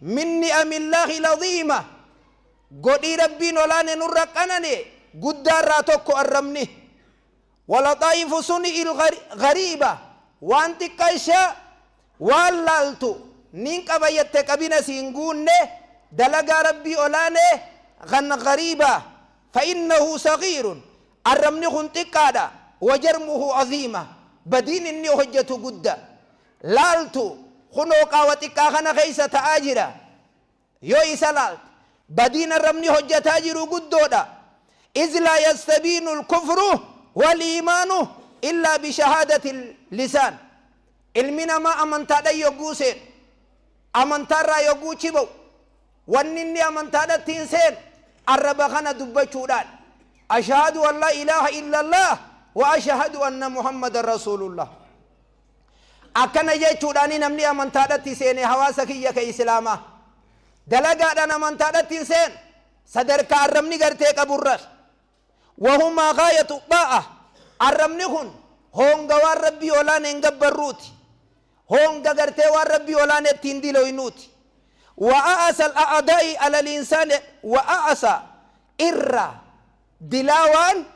min ni'amillaahi laziima, godhii Rabbiin olaane nurra qanane guddaarraa tokko arrabni. Walaxaa'ifu suni gariiba, waan xiqqayshaa waan laaltu nin qaba jette qabina siin guunne, dalagaa Rabbii olaane kan gariiba. Fa innahu sagiirun, arrabni kun xiqqaadha, wajarmuhu aziima, badiin inni hojjetu gudda. Laaltu kunoo qaawa xiqqaa kana keessa ta'aa jira. Yoo isa laalte, badiin arrabni hojjetaa jiru guddoodha. Iz laa yastabiinu lkufru waliimaanu illaa bishahaadati lisaan. Ilmi namaa amantaadhan yogguu seenu, amantaarraa yogguu chiba'u, wanni inni amantaadhatti hin seenu arraba kana dubbachuudhaan, ashhadu an laa ilaaha illallah wa ashhadu anna muhammadan rasuulullah. Akkana jechuudhaani namni amantaadhatti seene. Hawaasa kiyya ka islaamaa, dalagaadhaan amantaadhatti hin seenu, sadarkaa arrabni gartee qaburras. Wahumaa gaayatu xaa'a, arrabni kun honga waan Rabbii olaane hin gabbarruuti, honga gartee waan Rabbii olaane ittiin diloynuuti. Wa a'asa al-a'daa'i ala al-insaani, wa a'asa, irra dilaawaan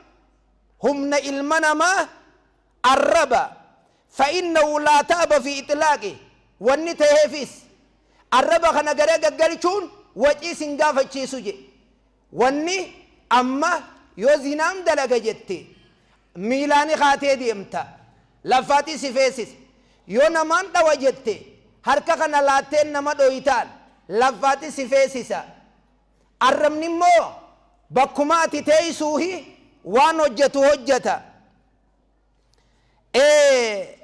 humna ilma namaa arraba. Fa innahu laa ta'aba fi itlaaqi, wanni taheefis arraba kana gara gaggalchuun wacii sin gaafachiisu je. Wanni amma yoo zinaam dalaga jette, miilaani kaatee deemta, lafaati si feesisa. Yoo namaan dhawa jette, harka kana laatteen nama dhoytaan, lafaati si feesisa. Arrabni immoo bakkuma ati teeysuuhi waan hojjetu hojjeta.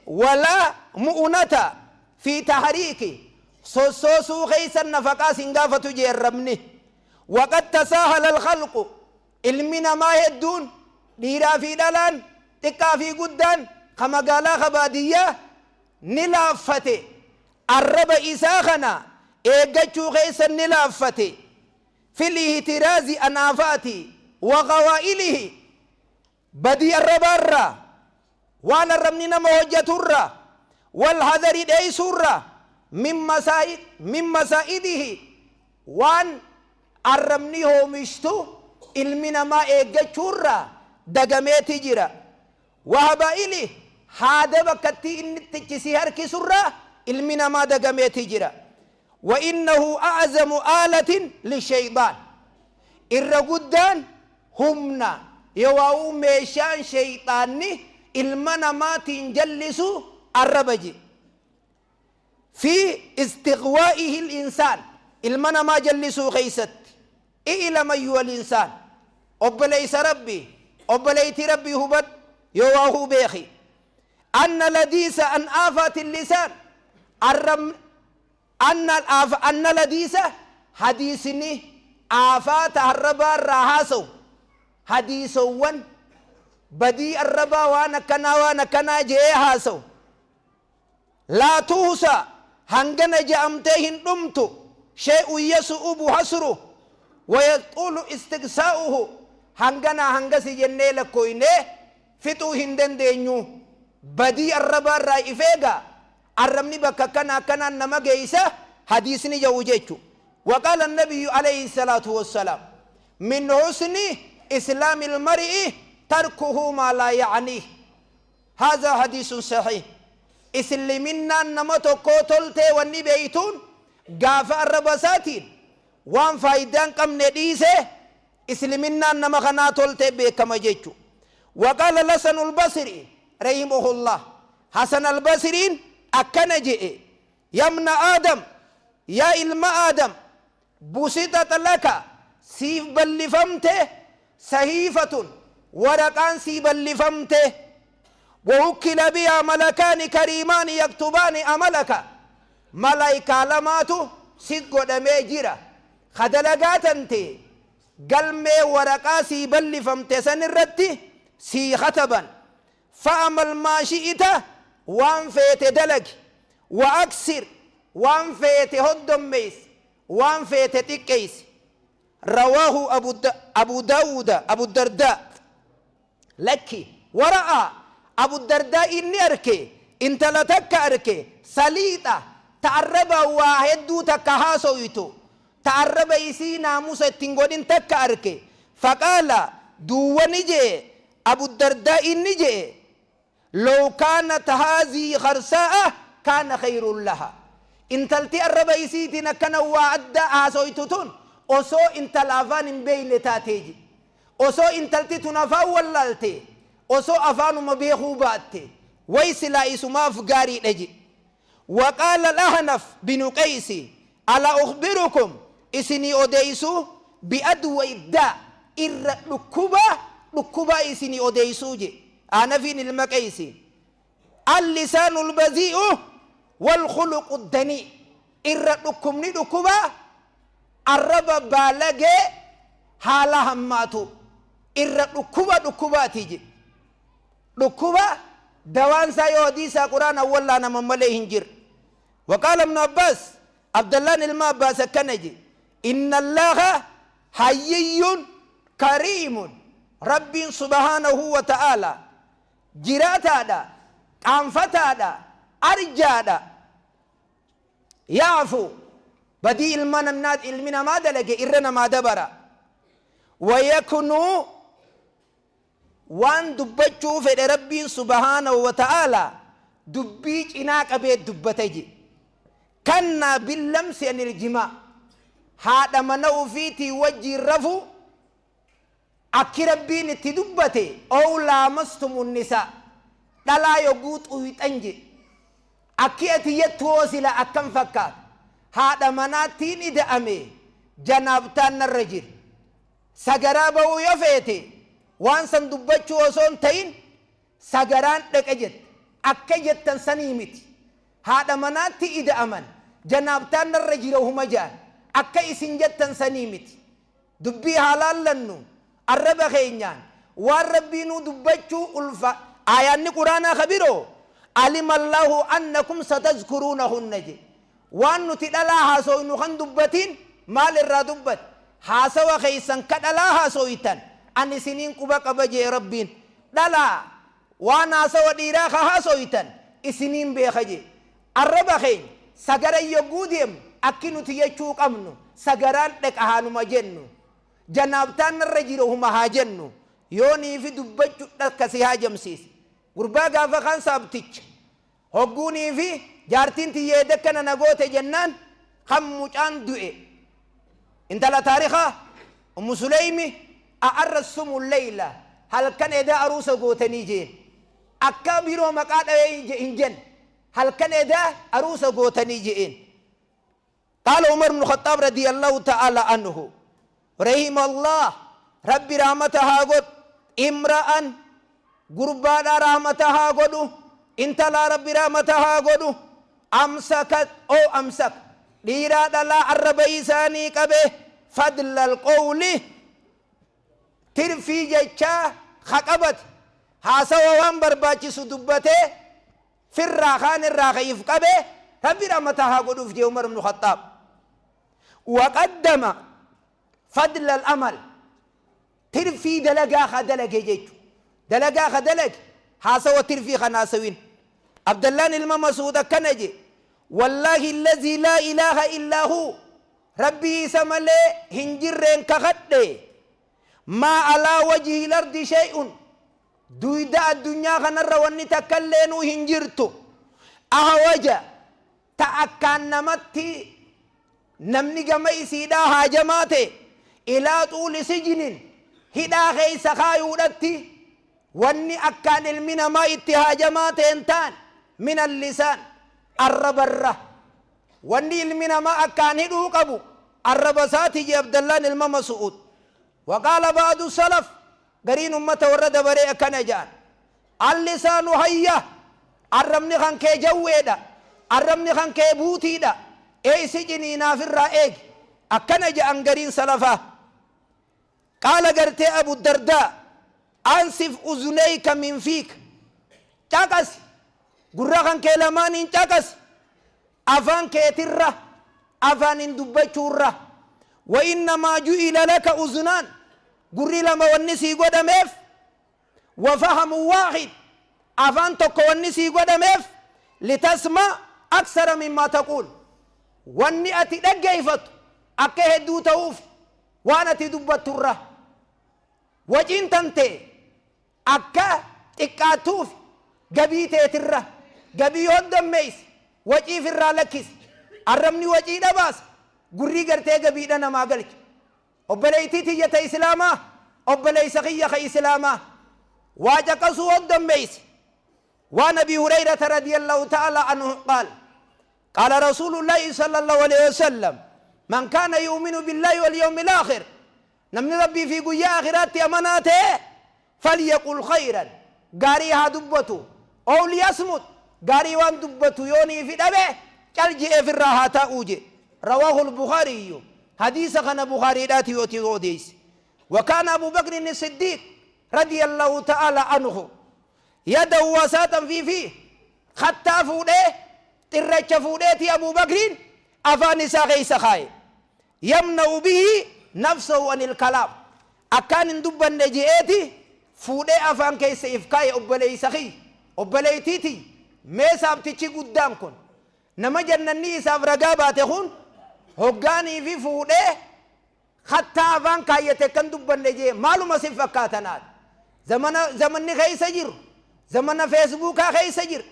Walaa mu'unata fi tahriiki, sossoosuu keeysan nafaqaa sin gaafatu jee arrabni. Waqad tasaahala alkhalqu, ilmi namaa hedduun, dhiiraa fi dhalaan, xiqqaa fi guddaan, ka magaalaa ka baadiyyaa, ni laaffate, arraba isaa kana eeggachuu keessa ni laaffate. Fil ihtiraazi an aafaati wa gawaa'ilihi, badii arrabaarraa, waan arrabni nama hojjaturraa, wal hadari, dheeysuurraa, min masaa'idihi, waan arrabni hoomishtu ilmi namaa eeggachuurraa dagameeti jira. Wahabaa'ili, haada bakkattii inni tichisii harkisurraa ilmi namaa dagameeti jira. Wa innahu a'zamu aalatin lishayxaan, irra guddaan humna yowaa'uu meeshaan sheyxaanni ilma namaatiin jallisu arraba je. Fi istighwaa'ihi linsaan, ilma namaa jallisuu keeysatti. I'lam ayyuha linsaan, obboleeysa Rabbi, obboleeytii Rabbii, hubadhu yowaahuu beeki, anna ladiisa an aafaati lisaan, arrab, anna ladiisa, hadiisni aafaata arrabaarraa haasawu, hadiisowwan badii arrabaa waan akkanaa waan akkanaa je'ee haasawu, laa tuhsa, hangana je'amtee hin dhumtu. Shay'un yasu'ubu hasru wayaxuulu istiqsaa'uhu, hanganaa hangasi jennee lakkooynee fixuu hin dandeenyu. Badii arrabaarraa if eegaa, arrabni bakka akkana akkanaan nama geeysa hadiisni jedhu jechu. وقال النبي عليه الصلاة والسلام: من حسن إسلام المرء تركه ما لا يعنيه. هذا حديث صحيح. Isliminnaan nama tokkoo toltee wanni beeytuun gaafa arraba isaatiin waan faayidaan qabne dhiise, isliminnaan nama kanaa toltee beekama jechu. وقال الحسن البصري رحمه الله، حسن البصرين akkana je'e: يا ابن آدم، yaa ilma Aadam، بسطت لك، siif ballifamte، صحيفة، waraqaan sii ballifamte، ووكل بها ملكان كريمان يكتبان عملك، malaaykaa lamaatu si godhamee jira ka dalagaa tante galmee waraqaa sii ballifamte san irratti. Sii kataban. Fa'amal maa shi'ita, waan feete dalagi. Wa aksir, waan feete hoddommeeysi, waan feete xiqqeeysi. Rawaahu Abu Daawuda. Abu Dardaa lakki wara'aa Abu Dardaa inni arke, intala takka arke, saliixa, ta arraba waa hedduu takka haasoytu, ta arraba isii naamusa ittiin godhin takka arke. Faqaala, duuwwa ni jee Abu Dardaa, inni jee: "Law kaanat haazii kharsaa'a kaana khayrun laha." Intalti arraba isiitiin akkana waa adda haasoytu tun osoo intala afaan hin beeyne taateeji, osoo intalti tun afaan wallaalte, osoo afaanuma beekuu baatte way silaa isumaaf gaariidha je. وقال الأحنف بن قيس: ألا أخبركم، isinii odeeysu، بأدوى الداء، irra dhukkuba dhukkuba isinii odeeysuu je Ahnafiin ilma Qeeysi. اللسان البذيء والخلق الدنيء. Irra dhukkubni dhukkuba arraba baalagee haala hammaatu, irra dhukkuba dhukkubaati je. Dhukkuba dawaan isaa yoo hadiisaa Quraan awwallaa nama malee hin jirre. وقال ابن عباس، عبد الله ilma Abbaas akkana je: إن الله حيي كريم. Rabbiin سبحانه وتعالى jiraataadha, qaanfataadha, arjaadha. يعفو, badii ilma namnaa ilmi namaa dalage irra namaa dabara. ويكنو, waan dubbachuu fedhe Rabbiin سبحانه وتعالى dubbii cinaa qabee dubbate je. كنى باللمس عن الجماع, haadha mana ufiitii wajjiin rafu akki Rabbiin itti dubbate: أو لامستم النساء, dhalaa yogguu xuyxan je. Akki ati jettu hoo sila akkam fakkaata? Haadha manaattiin ida'ame, janaabtaan narra jira, sagaraa ba'uu yoo feete, waan san dubbachuu osoo hin ta'in sagaraan dhaqe jette. Akka jettan sanii miti. Haadha manaatti ida'aman, janaabtaan narra jira huma jaan, akka isin jettan sanii miti. Dubbii haa laallannu arraba keenyaan waan Rabbiinuu dubbachuu ulfa. Aayaanni Quraanaa kabiroo علم الله أنكم ستذكرونهن je. Waan nuti dhalaa haasoynu kan dubbatin maal irraa dubbat? Haasawa keeysan ka dhalaa haasoytan an isiniin quba qaba jee Rabbiin. Dhalaa waan haasawa dhiiraa ka haasoytan isiniin beeka jee. Arraba keenya sagara yogguu deemnu akki nuti jechuu qabnu sagaraan dhaqa haanuma jennu, janaabtaan narra jiru huma haa jennu. Yoonii fi dubbachuu akkasii haa jamsiise. Gurbaa gaafa kaan saabticha hogguunii fi jaartiin tiyyeede akkana na goote jennaan, kan mucaan du'e intala taarikaa Ummu Suleymi: "أعرستم الليلة؟" Halkan edaa aruusa gootanii jeen. Akka biroo maqaa dhawee hin jenne. Halkan edaa aruusa gootanii jeen. قال عمر بن الخطاب رضي الله تعالى عنه: رحم الله، ربي رحمتها قد، امرأ، gurbaadha rahmatahaa godhu, intala Rabbi rahmatahaa godhu, أمسكت أو أمسك, dhiiraa dhalaa arraba isaanii qabe, فضل القول, tirfii jechaa haqabate, haasawa waan barbaachisu dubbatee firraa kaan irraa kayif qabe, Rabbi rahmatahaa godhuuf jee Umar ibnu Khaxaab. وقدم فضل العمل, tirfii dalagaa ka dalage jechu, dalagaa ka dalage, haasawa tirfii kan haasawin. Abdallaan ilma Masuud akkana je: "والله الذي لا إله إلا هو", Rabbii isa malee hin jirreen kakadhe, "ما على وجه الأرض شيء", duyda addunyaa kanarra wanni takkailleenuu hin jirtu, أحوج, ta akkaan namatti namni gama isiidhaa haajamaa ta'e, إلى طول سجن, hidhaa keeysa kaayuudhatti wanni akkaan ilmi namaa itti haajamaa ta'en ta'an, من اللسان, arrabarra wanni ilmi namaa akkaan hidhuu qabu arraba isaati je Abdallaan ilma Masu'ud. وقال بعض السلف, gariin ummata warra dabaree akkana jedhan: اللسان حية. Arrabni kan kee jawweedha, arrabni kan kee buutiidha, eeysi ciniinaafirraa eegi, akkana jedhan gariin salafaa. Qaala gartee Abu Dardaa. Ansif uzuneyka min fiik, caqasi, gurra kan kee lamaaniin caqasi afaan keetirra, afaanin dubbachuurra. Wa innamaa ju'ila laka uzunaan, gurri lama wanni sii godhameef, wa fahamu waaxid, afaan tokko wanni sii godhameef, litasma aksara mimmaa taquul, wanni ati dhaggeeyfattu akka hedduu ta'uuf waan ati dubbatturra. Waciin tantee akka xiqqaattuuf gabii teetirra. Gabii hoddommeeysi, waciif irraa lakkisi. Arrabni waciidha baasa, gurrii gartee gabiidha namaa galcha. Obboleeytii tiyya ta Islaamaa, obboleeysa kiyya ka Islaamaa, waa caqasuu hoddommeeysi. وعن ابي هريره رضي الله تعالى عنه قال: قال رسول الله صلى الله عليه وسلم: من كان يؤمن بالله واليوم الاخر، namni Rabbii fi guyyaa akhiraatti amanaa ta'e، فليقل خيرا، gaarii haa dubbatu، أو ليصمت، gaarii waan dubbatu yoonii fi dhabe cal je'eef irraa haa taa'uu je. رواه البخاري، hadiisa kana Bukaariidhaati yooti odeeyse. وكان أبو بكر الصديق رضي الله تعالى عنه يضع عصاة في فيه، kattaa fuudhee, xirracha fuudheeti Abu Bakriin afaan isaa keessa kaaye، يمنع به نفسه عن الكلام، akkaan hin dubbanne je'eeti fuudhee afaan keessa if kaaye. Obboleeysa kiyya, obboleeytiiti, mee saabtichi guddaan kun, nama jannanni isaaf ragaa baate kun, hoggaanii fi fuudhee kattaa afaan kaayyate kan dubbanne jee, maaluma sin fakkaatanaadha? Zamana zamanni keessa jiru zamana Facebookaa keessa jira,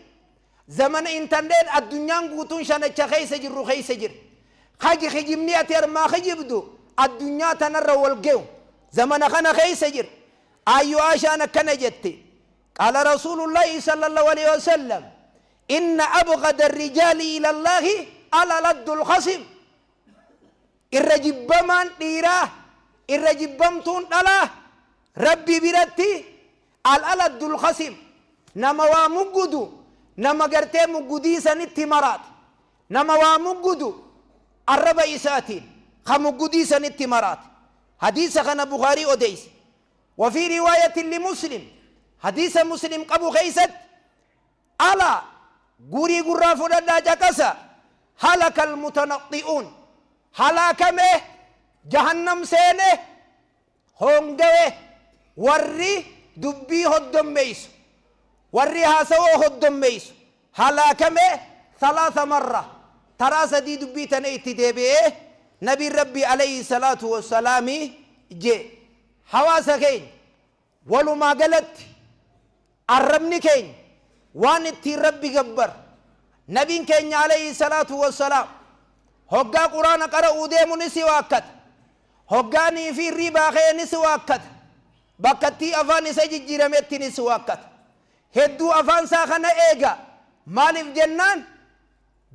zamana internet addunyaan guutuun shanacha keessa jirru keessa jira. Haji kijibni ati armaa kijibdu addunyaa tanarra wal ge'u zamana kana keessa jira. Ayyu Aashaan akkana jette: قال رسول الله صلى الله عليه وسلم: إن أبغض الرجال إلى الله الألد الخصم. Irra jibbamaan dhiiraa, irra jibbamtuun dhalaa Rabbi biratti الألد الخصم, nama waa muggudu, nama gartee muggudii sanitti maraatu, nama waa muggudu, arraba isaatiin ka muggudii sanitti maraate. Hadiisa kana Bukaarii odeyse. وفي رواية لمسلم، حديث مسلم qabu keeysatti: ألا، gurii gurraa fudhadhaa caqasa، هلك المتنطئون، halaakame, jahannam seene, hongawe warri dubbii hoddommeeysu, warri haasawoo hoddommeeysu halaakame. ثلاث مرة، taraa sadii dubbii tana itti deebi'ee nabiin Rabbi عليه الصلاة والسلام jee. Hawaasa keenya, walumaa galatti arrabni keenya waan ittiin Rabbi gabbar. Nabiin keenya عليه الصلاة والسلام hoggaa Quraana qara'uu deemu ni si waakkata, hoggaanii fi hirribaa ka'e ni si waakkata, bakkattii afaan isa jijjiirametti ni si waakkata. Hedduu afaan isaa kana eega. Maaliif jennaan,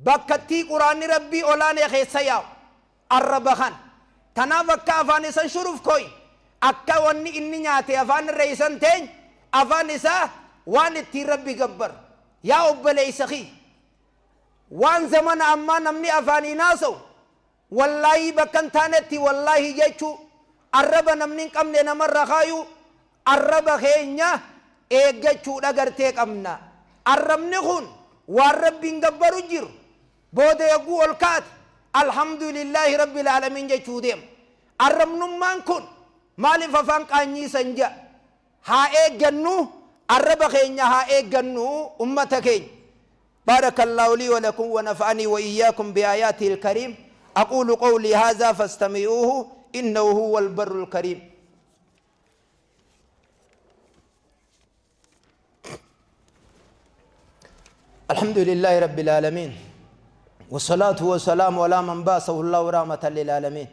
bakkattii Quraanni Rabbii olaanee keessa yaa'u arraba kana. Tanaaf akka afaan isan shuruf koy, akka wanni inni nyaate afaan irra isan teeny, afaan isaa waan ittiin Rabbi gabbar. Yaa obboleeysa kiyya, waan zamana ammaa namni afaaniin haasa'u, wallaahii bakka hin taanetti wallaahi jechuu, arraba namni hin qabne namarra kaayuu, arraba keenya eeggachuudha gartee qabna. Arrabni kun waan Rabbiin gabbaru jiru. Booda eeguu ol kaate الحمد لله رب العالمين jechuu deema. Arrabnummaan kun maaliif afaan qaanyiisan ja'a? Haa eeggannu arraba keenya, haa eeggannu ummata keenya. بارك الله لي ولكم ونفعني وإياكم بآياته الكريم. أقول قولي هذا فاستمعوه، إنه هو البر الكريم. الحمد لله رب العالمين، والصلاة والسلام على من بعثه الله رحمة للعالمين،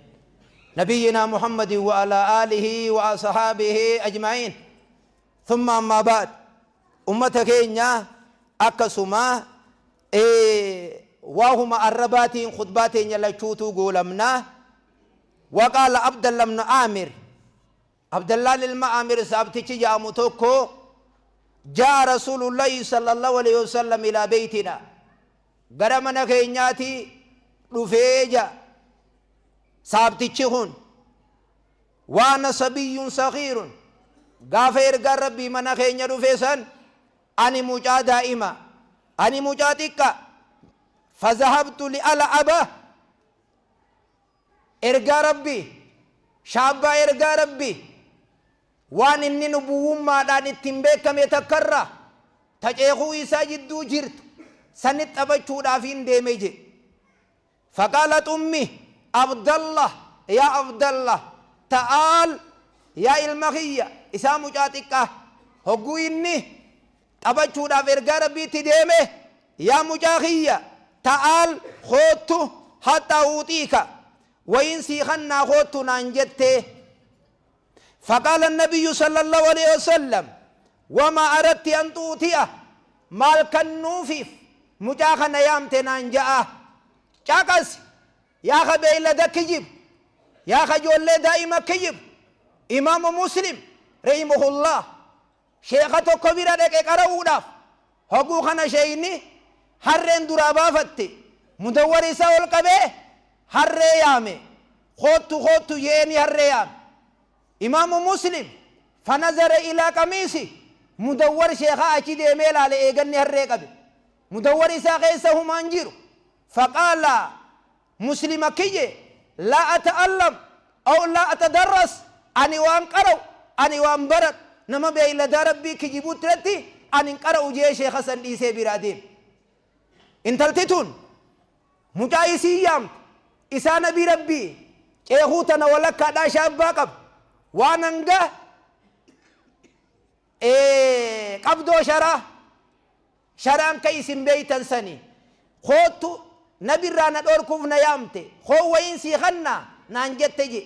نبينا محمد وعلى آله وأصحابه أجمعين، ثم أما بعد. Ummata keenya, akkasuma waahuma arrabaatiin khutbaa teenya lachuutuu goolamnaa. وقال عبد الله بن عامر، عبد الله ilma Aamir saabtichi jedhamu tokko: جاء رسول الله صلى الله عليه وسلم إلى بيتنا، gara mana keenyaati dhufee ja saabtichi kun. وأنا صبي صغير. Gaafa ergaan Rabbii mana keenya dhufe san ani mucaa daa'ima, ani mucaa xiqqa. Fazahabtu li'al'aba, ergaa Rabbii, shaabbaa ergaa Rabbii, waan inni nubuwwummaadhaan ittiin beekame takkarraa ta ceekuu isaa jidduu jirtu sanit taphachuudhaaf hin deeme jedhe. Faqaalat ummi Abdallah, yaa Abdallah, ta'aal, yaa ilma kiyya, isaa mucaa xiqqaa, hogguu inni taphachuudhaaf ergaa Rabbiitti deeme, yaa mucaa kiyya, ta'aal, koottu, hattaa uuxiika, wayin sii kannaa, koottu naan jettee. فقال النبي صلى الله عليه وسلم: وما أردت أن تؤتيه؟ Maal kennuufiif mucaa kana yaamte naan ja'a. Caqas yaa ka beeylada kijib, yaa ka ijoollee daa'ima kijib. Imaamu Muslim rahimahullah sheeka tokko bira dhaqe qara'uudhaaf. Hogguu kana sheeyni harreen duraa baafatte, mudawwar isaa ol qabee harree yaame. Koottu, koottu jeeni harree yaame. Imaamu Muslim fanazara ilaa qamiisi, mudawwar sheekaa achi deemee laale. Eeganni harree qabe, mudawwar isaa keessa humaan jiru. Faqaala Muslima kiyye: laa ata'allam aw laa atadarras, ani waan qara'u, ani waan baradhu nama beeyladaa Rabbii kijibuutti irratti ani hin qara'u jee sheeka san dhiisee biraa deeme. Intalti tun mucaa isii yaamte, isaa nabii Rabbii ceekuu tana walakkaadhaa shaabbaa qaba, waan hanga qabdoo sharaa, sharaan ka isin beeytan sani. Koottu, nabirraa na dhorkuuf na yaamte, koo wayin sii kannaa naan jette je.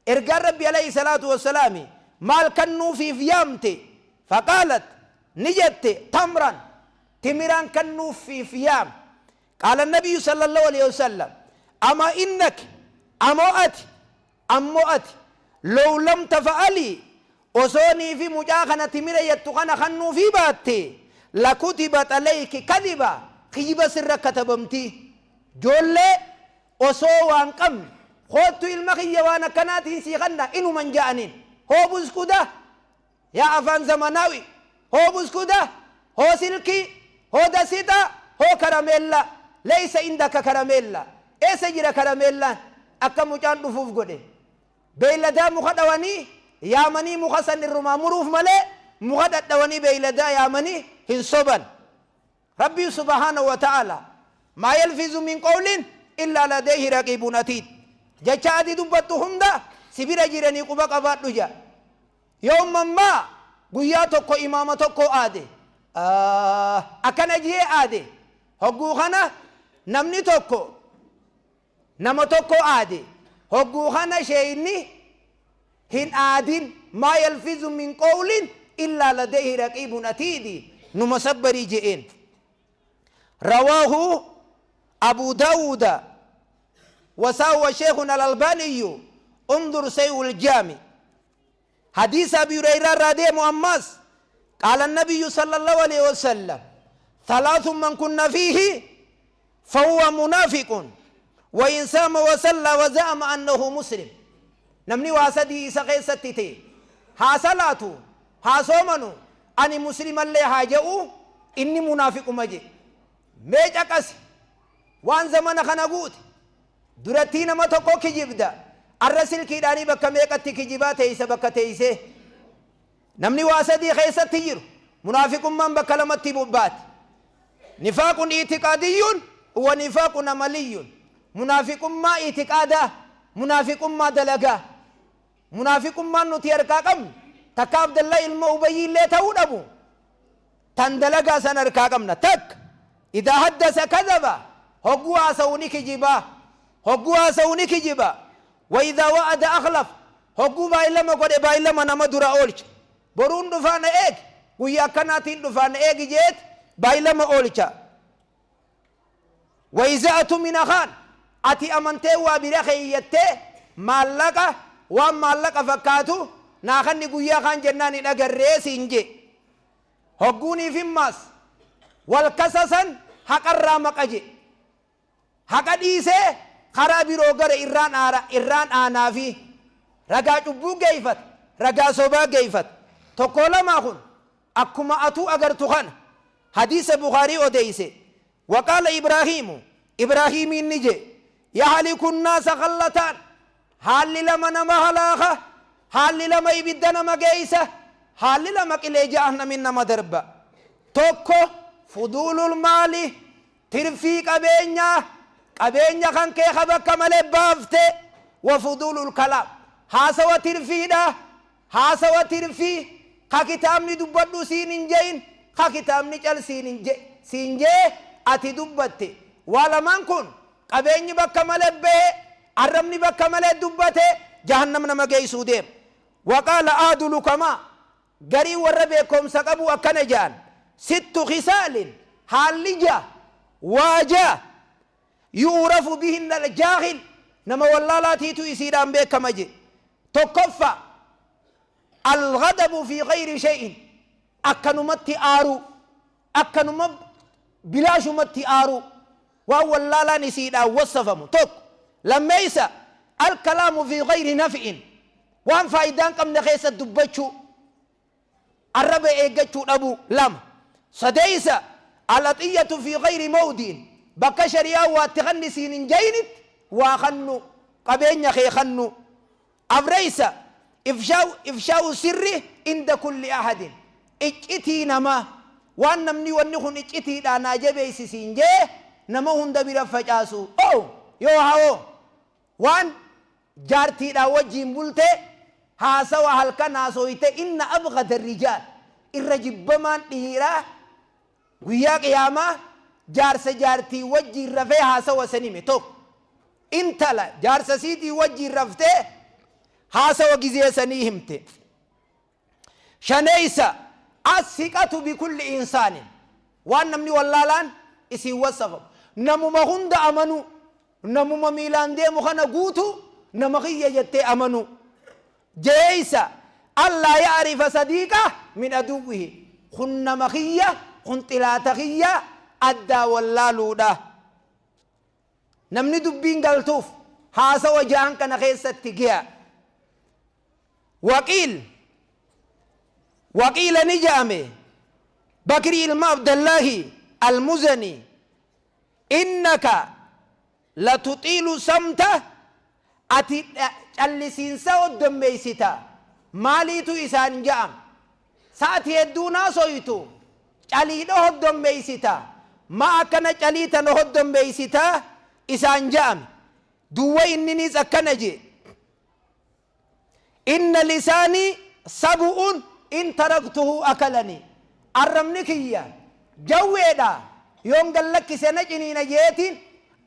Ergaan Rabbi alayhi salaatu wassalaami maal kannuufiif yaamte? Faqaalat, ni jette, tamran, timiraan kannuufiif yaam. قال النبي صلى الله عليه وسلم: أما إنك، amoo ati, ammoo ati لو لم تفعلي، osoonii fi mucaa kana timira jettu kana kannuufii baatte، لكتبت عليك كذبة، kijiba sirra katabamti. Joollee osoo waan qabne koottu ilma kiyya, waan akkanaatiin sii kanna, inuman ja'aniin. Hoo buskuda, yaa afaan zamanaawi, hoo buskuda, hoo silkii, hoo dasita, hoo karameella. ليس عندك karameella. Eessa jira karameellaan? Akka mucaan dhufuuf godhe. Beeyladaa muka dhawanii yaamanii muka san irrumaa muruuf malee muka dhadhawanii beeyladaa yaamanii hin soban. Rabbii subhaanahu wa ta'ala: ما يلفظ من قول إلا لديه رقيب عتيد. Jecha ati dubbattu hunda si bira jiranii quba qabaadhu ja. Yoomman maa guyyaa tokko imaama tokko aade, akkana jee aade. Hogguu kana namni tokko nama tokko aade. Hogguu kana sheeyni hin aadin. ما يلفظ من قول إلا لديه رقيب عتيد، numa sabbarii je'een. رواه أبو داود وصححه شيخنا الألباني، انظر صحيح الجامع. حديث أبي هريرة رضي مؤمس: قال النبي صلى الله عليه وسلم: ثلاث من كن فيه فهو منافق وإن صام وصلى وزعم أنه مسلم. Namni waa sadii isa keessatti ta'e, haa salaatu, haa soomanu, ani muslimallee haa je'u, inni munaafiquma je. Mee caqasi waan zamana kana guute. Durattii nama tokko kijibda, arra silkiidhaanii bakka meeqatti kijibaa teeysa bakka teeysee. Namni waa sadii keessatti jiru, munaafiqummaan bakka lamatti bobbaati: نفاق اعتقادي ونفاق عملي. Munaafiqummaa itiqaadaa, munaafiqummaa dalagaa. Munaafiqummaan nuti harkaa qabnu takka Abdallah ilma Ubayyiillee ta'uu dhabu, tan dalagaa san harkaa qabna. Takka: إذا حدث كذب، hogguu haasa'u ni kijibaa, hogguu haasa'u ni kijiba. وإذا وعد أخلف، hogguu baay'ilama godhe baay'ilama nama dura oolcha. Boruun dhufaana eeg, guyyaa akkanaatiin dhufaana eegi jeet baay'ilama oolcha. وإذا اؤتمن خان، ati amantee waa bira keeyyattee, maallaqa, waan maallaqa fakkaatu naa kanni guyyaa kaan jennaan hin agarree siin je. Hogguuniif himmaas wal kasasan haqarraa maqa je, haqa dhiisee karaa biroo gara irraan aara irraan aanaa fi ragaa cubbuu geeyfata, ragaa sobaa geeyfata. Tokkoo lamaa kun akkuma atuu agartu kana hadiisa Bukaarii odeeyse. Waqaala Ibraahiimu, Ibraahiimiin ni jee, yahliku nnaasa khallataan, haalli lama nama halaaka, haalli lama ibidda nama geeysa, haalli lama qilee jahannamin nama darba. Tokko fuduulul maali, tirfii qabeenyaa, qabeenya kan kee ka bakka malee baafte, wa fuduulul kalaam, haasawa tirfiidha, haasawa tirfii ka kitaabni dubbadhu siin hin je'in, ka kitaabni cal siin hin je siin jee ati dubbatte. Waa lamaan kun, qabeenyi bakka malee bahe, arrabni bakka malee dubbate, jahannam nama geeysuu deema. Waqaala aadu lukamaa, garii warra beekomsa qabu akkana ja'an: sittu khisaalin, haalli ja'a, waa ja'a, yu'rafu bihinna aljaahil, nama wallaalaatiitu isiidhaan beekama je. Tokkoffa, alghadabu fi ghayri shay'in, akkanumatti aaruu, akkanuma bilaashumatti aaruu, waan wallaalaan isiidhaan wassafamu tokko. Lammeeysa, alkalaamu fi ghayri naf'in, waan faayidaan qabne keessa dubbachuu, arraba eeggachuu dhabuu lama. Sadeeysa, alaxiyyatu fi ghayri mawdiin, bakka shari'aa waatti kanni siin hin jayinitti waa kannu, qabeenya kee kannu. Afreeysa, ifshaa'u sirri inda kulli ahadin, iccitii namaa, waan namni wanni kun iccitiidhaa naa jabeeysi siin jee nama hunda bira facaasu. Oh, yoo hawoo waan jaartiidhaa wajjiin bulte haasawa halkan haasoyte, inna abghada rijaal, irra jibbamaan dhiiraa guyyaa qiyaamaa jaarsa jaartii wajjiin rafee haasawa san hime. Tokko, intala jaarsa siitii wajjiin raftee haasawa gizee sanii himte. Shaneeysa, asiqatu bikulli insaanin, waan namni wallaalaan isiin wassafamu, namuma hunda amanuu, namuma miilaan deemu kana guutu nama kiyya jettee amanuu. Jeeysa, allaa ya'rifa sadiiqa min aduwwihi, kun nama kiyya, kun xilaata kiyya addaa wallaaluudha. Namni dubbiin galtuuf haasawa ja'an kana keessatti gi'a. Waqiil, waqiila ni ja'ame, Bakrii ilma Abdallaahi Almuzanii, innaka latuxiilu samta, ati callisiinsa hoddommeeysita, maaliitu isaan ja'am? Sa'ati hedduu naasoytu, caliidha hoddommeeysita, ma akkana calii tana hoddommeeysita isaan ja'ame. Duwwa inniniis akkana jee: inna lisaanii sabu'un in taraktuhu akalanii, arrabni kiyya jawweedha, yoon gallakkise na ciniina jeetiin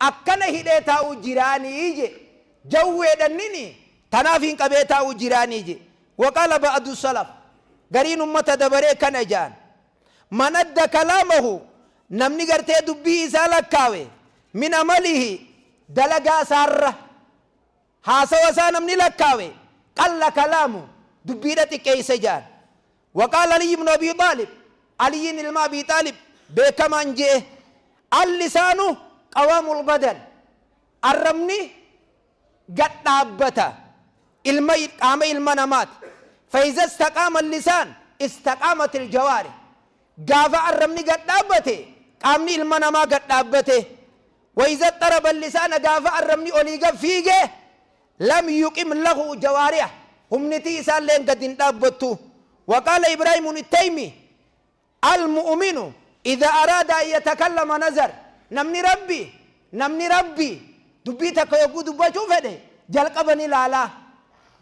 akkana hidhee taa'u jiraanii je. Jawweedhannini tanaaf hin qabee taa'u jiraanii je. Waqaala ba'adu salaf, gariin ummata dabaree kana ja'an: man adda kalaamahu, namni gartee dubbii isaa lakkaawe, min amalihi, dalagaa isaarra, haasawa isaa namni lakkaawe, qalla kalaamu, dubbiidha xiqqeeyse ja'an. Waqaala Aliy ibnu Abi Xaalib, Aliyiin ilma Abi Xaalib beekamaan je'e: allisaanu qawaamul badan, arrabni gad dhaabbata ilma qaama ilma namaati. Fa iza istaqaama allisaan istaqaamat aljawaari, gaafa arrabni gad dhaabbate qaamni ilma namaa gad dhaabbate. Wa iza xaraba allisaana, gaafa arrabni olii gad fiige, lam yuqim lahu jawaari'a, humnitii isaalleen gad hin dhaabbattu. Waqaala Ibraahimun Ittaymi: almu'minu idha araada an yatakallama nazar, namni rabbi dubbii takka yogguu dubbachuu fedhe jalqaba ni laalaa,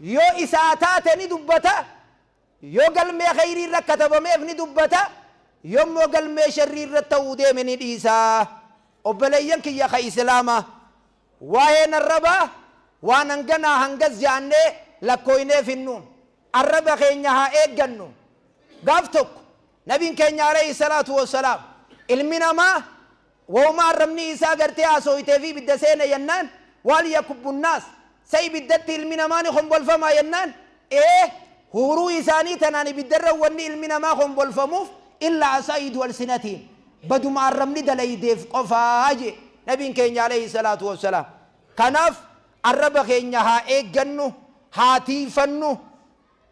yoo isaa taate ni dubbata, yoo galmee khayrii irra katabameef ni dubbata, yommuu galmee sharrii irra ta'uu deeme ni dhiisaa. Obboleeyyan kiyya ka Islaamaa, waa'een arrabaa waan hanganaa hangas jaannee lakkooyneef hinnuun. Arraba keenya haa eeggannu. Gaaf tokko nabiin keenya alayhi salaatu wassalaam, ilmi namaa wahuma arrabni isaa gartee haasooytee fi ibidda seene yennaan, waal yakubbunnaas sa ibiddatti ilmi namaa ni kombolfamaa yennaan, ee, huuruu isaanii tanaan ibiddarra wanni ilmi namaa kombolfamuuf illa asaa'idu alsinatiin, baduma arrabni dalaydeef qofaa je nabiin keenya alayhi salaatu wassalaam. Kanaaf arraba keenya haa eeggannu, haa tiifannu.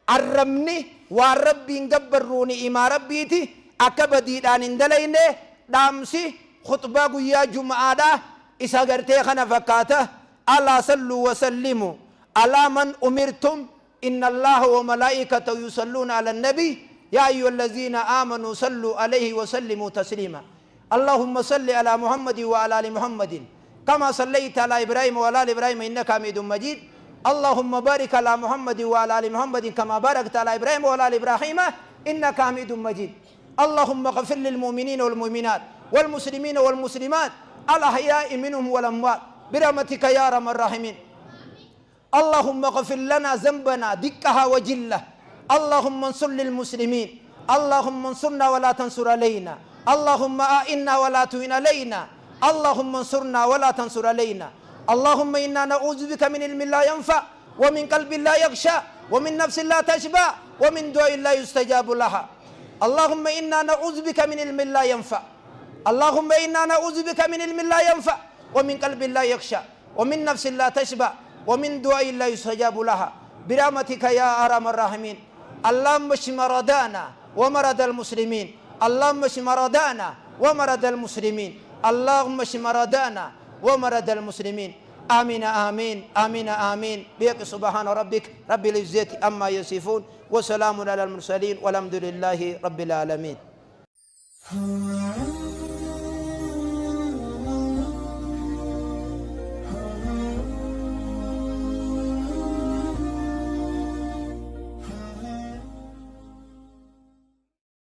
Arrabni Waan Rabbiin gabbarruu ni'imaa Rabbiiti, akka badiidhaan hin dalayne. Dhaamsi khuxbaa guyyaa jum'aadha isa gartee kana fakkaata. Alaa salluu wasallimu alaa man umirtum, inna Allaha wa malaa'ikatahu yusalluuna ala nabiy, yaa ayyuha allaziina aamanuu salluu alayhi wasallimuu tasliima. Allahumma salli ala Muhammadin wa ala ali Muhammadin kama sallayta ala Ibrahima wa ala ali Ibrahima innaka hamidun majid. Allahumma barik ala Muhammadin wa ala ali Muhammadin kama barakta ala Ibrahima wa ala ali Ibrahima innaka hamidun majid. اللهم اغفر للمؤمنين والمؤمنات والمسلمين والمسلمات الأحياء منهم والأموات برحمتك يا أرحم الراحمين. اللهم اغفر لنا ذنبنا دقها وجله. اللهم انصر للمسلمين. اللهم انصرنا ولا تنصر علينا. اللهم أئنا ولا تعن علينا. اللهم انصرنا ولا تنصر علينا. اللهم إنا نعوذ بك من علم لا ينفع، ومن قلب لا يخشى، ومن نفس لا تشبع، ومن دعاء لا يستجاب لها. اللهم إنا نعوذ بك من علم لا ينفع. اللهم إنا نعوذ بك من علم لا ينفع، ومن قلب لا يخشى، ومن نفس لا تشبع، ومن دعاء لا يستجاب لها برحمتك يا أرحم الراحمين. اللهم اشف مرضانا ومرض المسلمين. اللهم اشف مرضانا ومرض المسلمين. اللهم اشف مرضانا ومرض المسلمين. آمين آمين آمين آمين. بيك سبحان ربك رب العزة أما يصفون، وسلام على المرسلين، والحمد لله رب العالمين.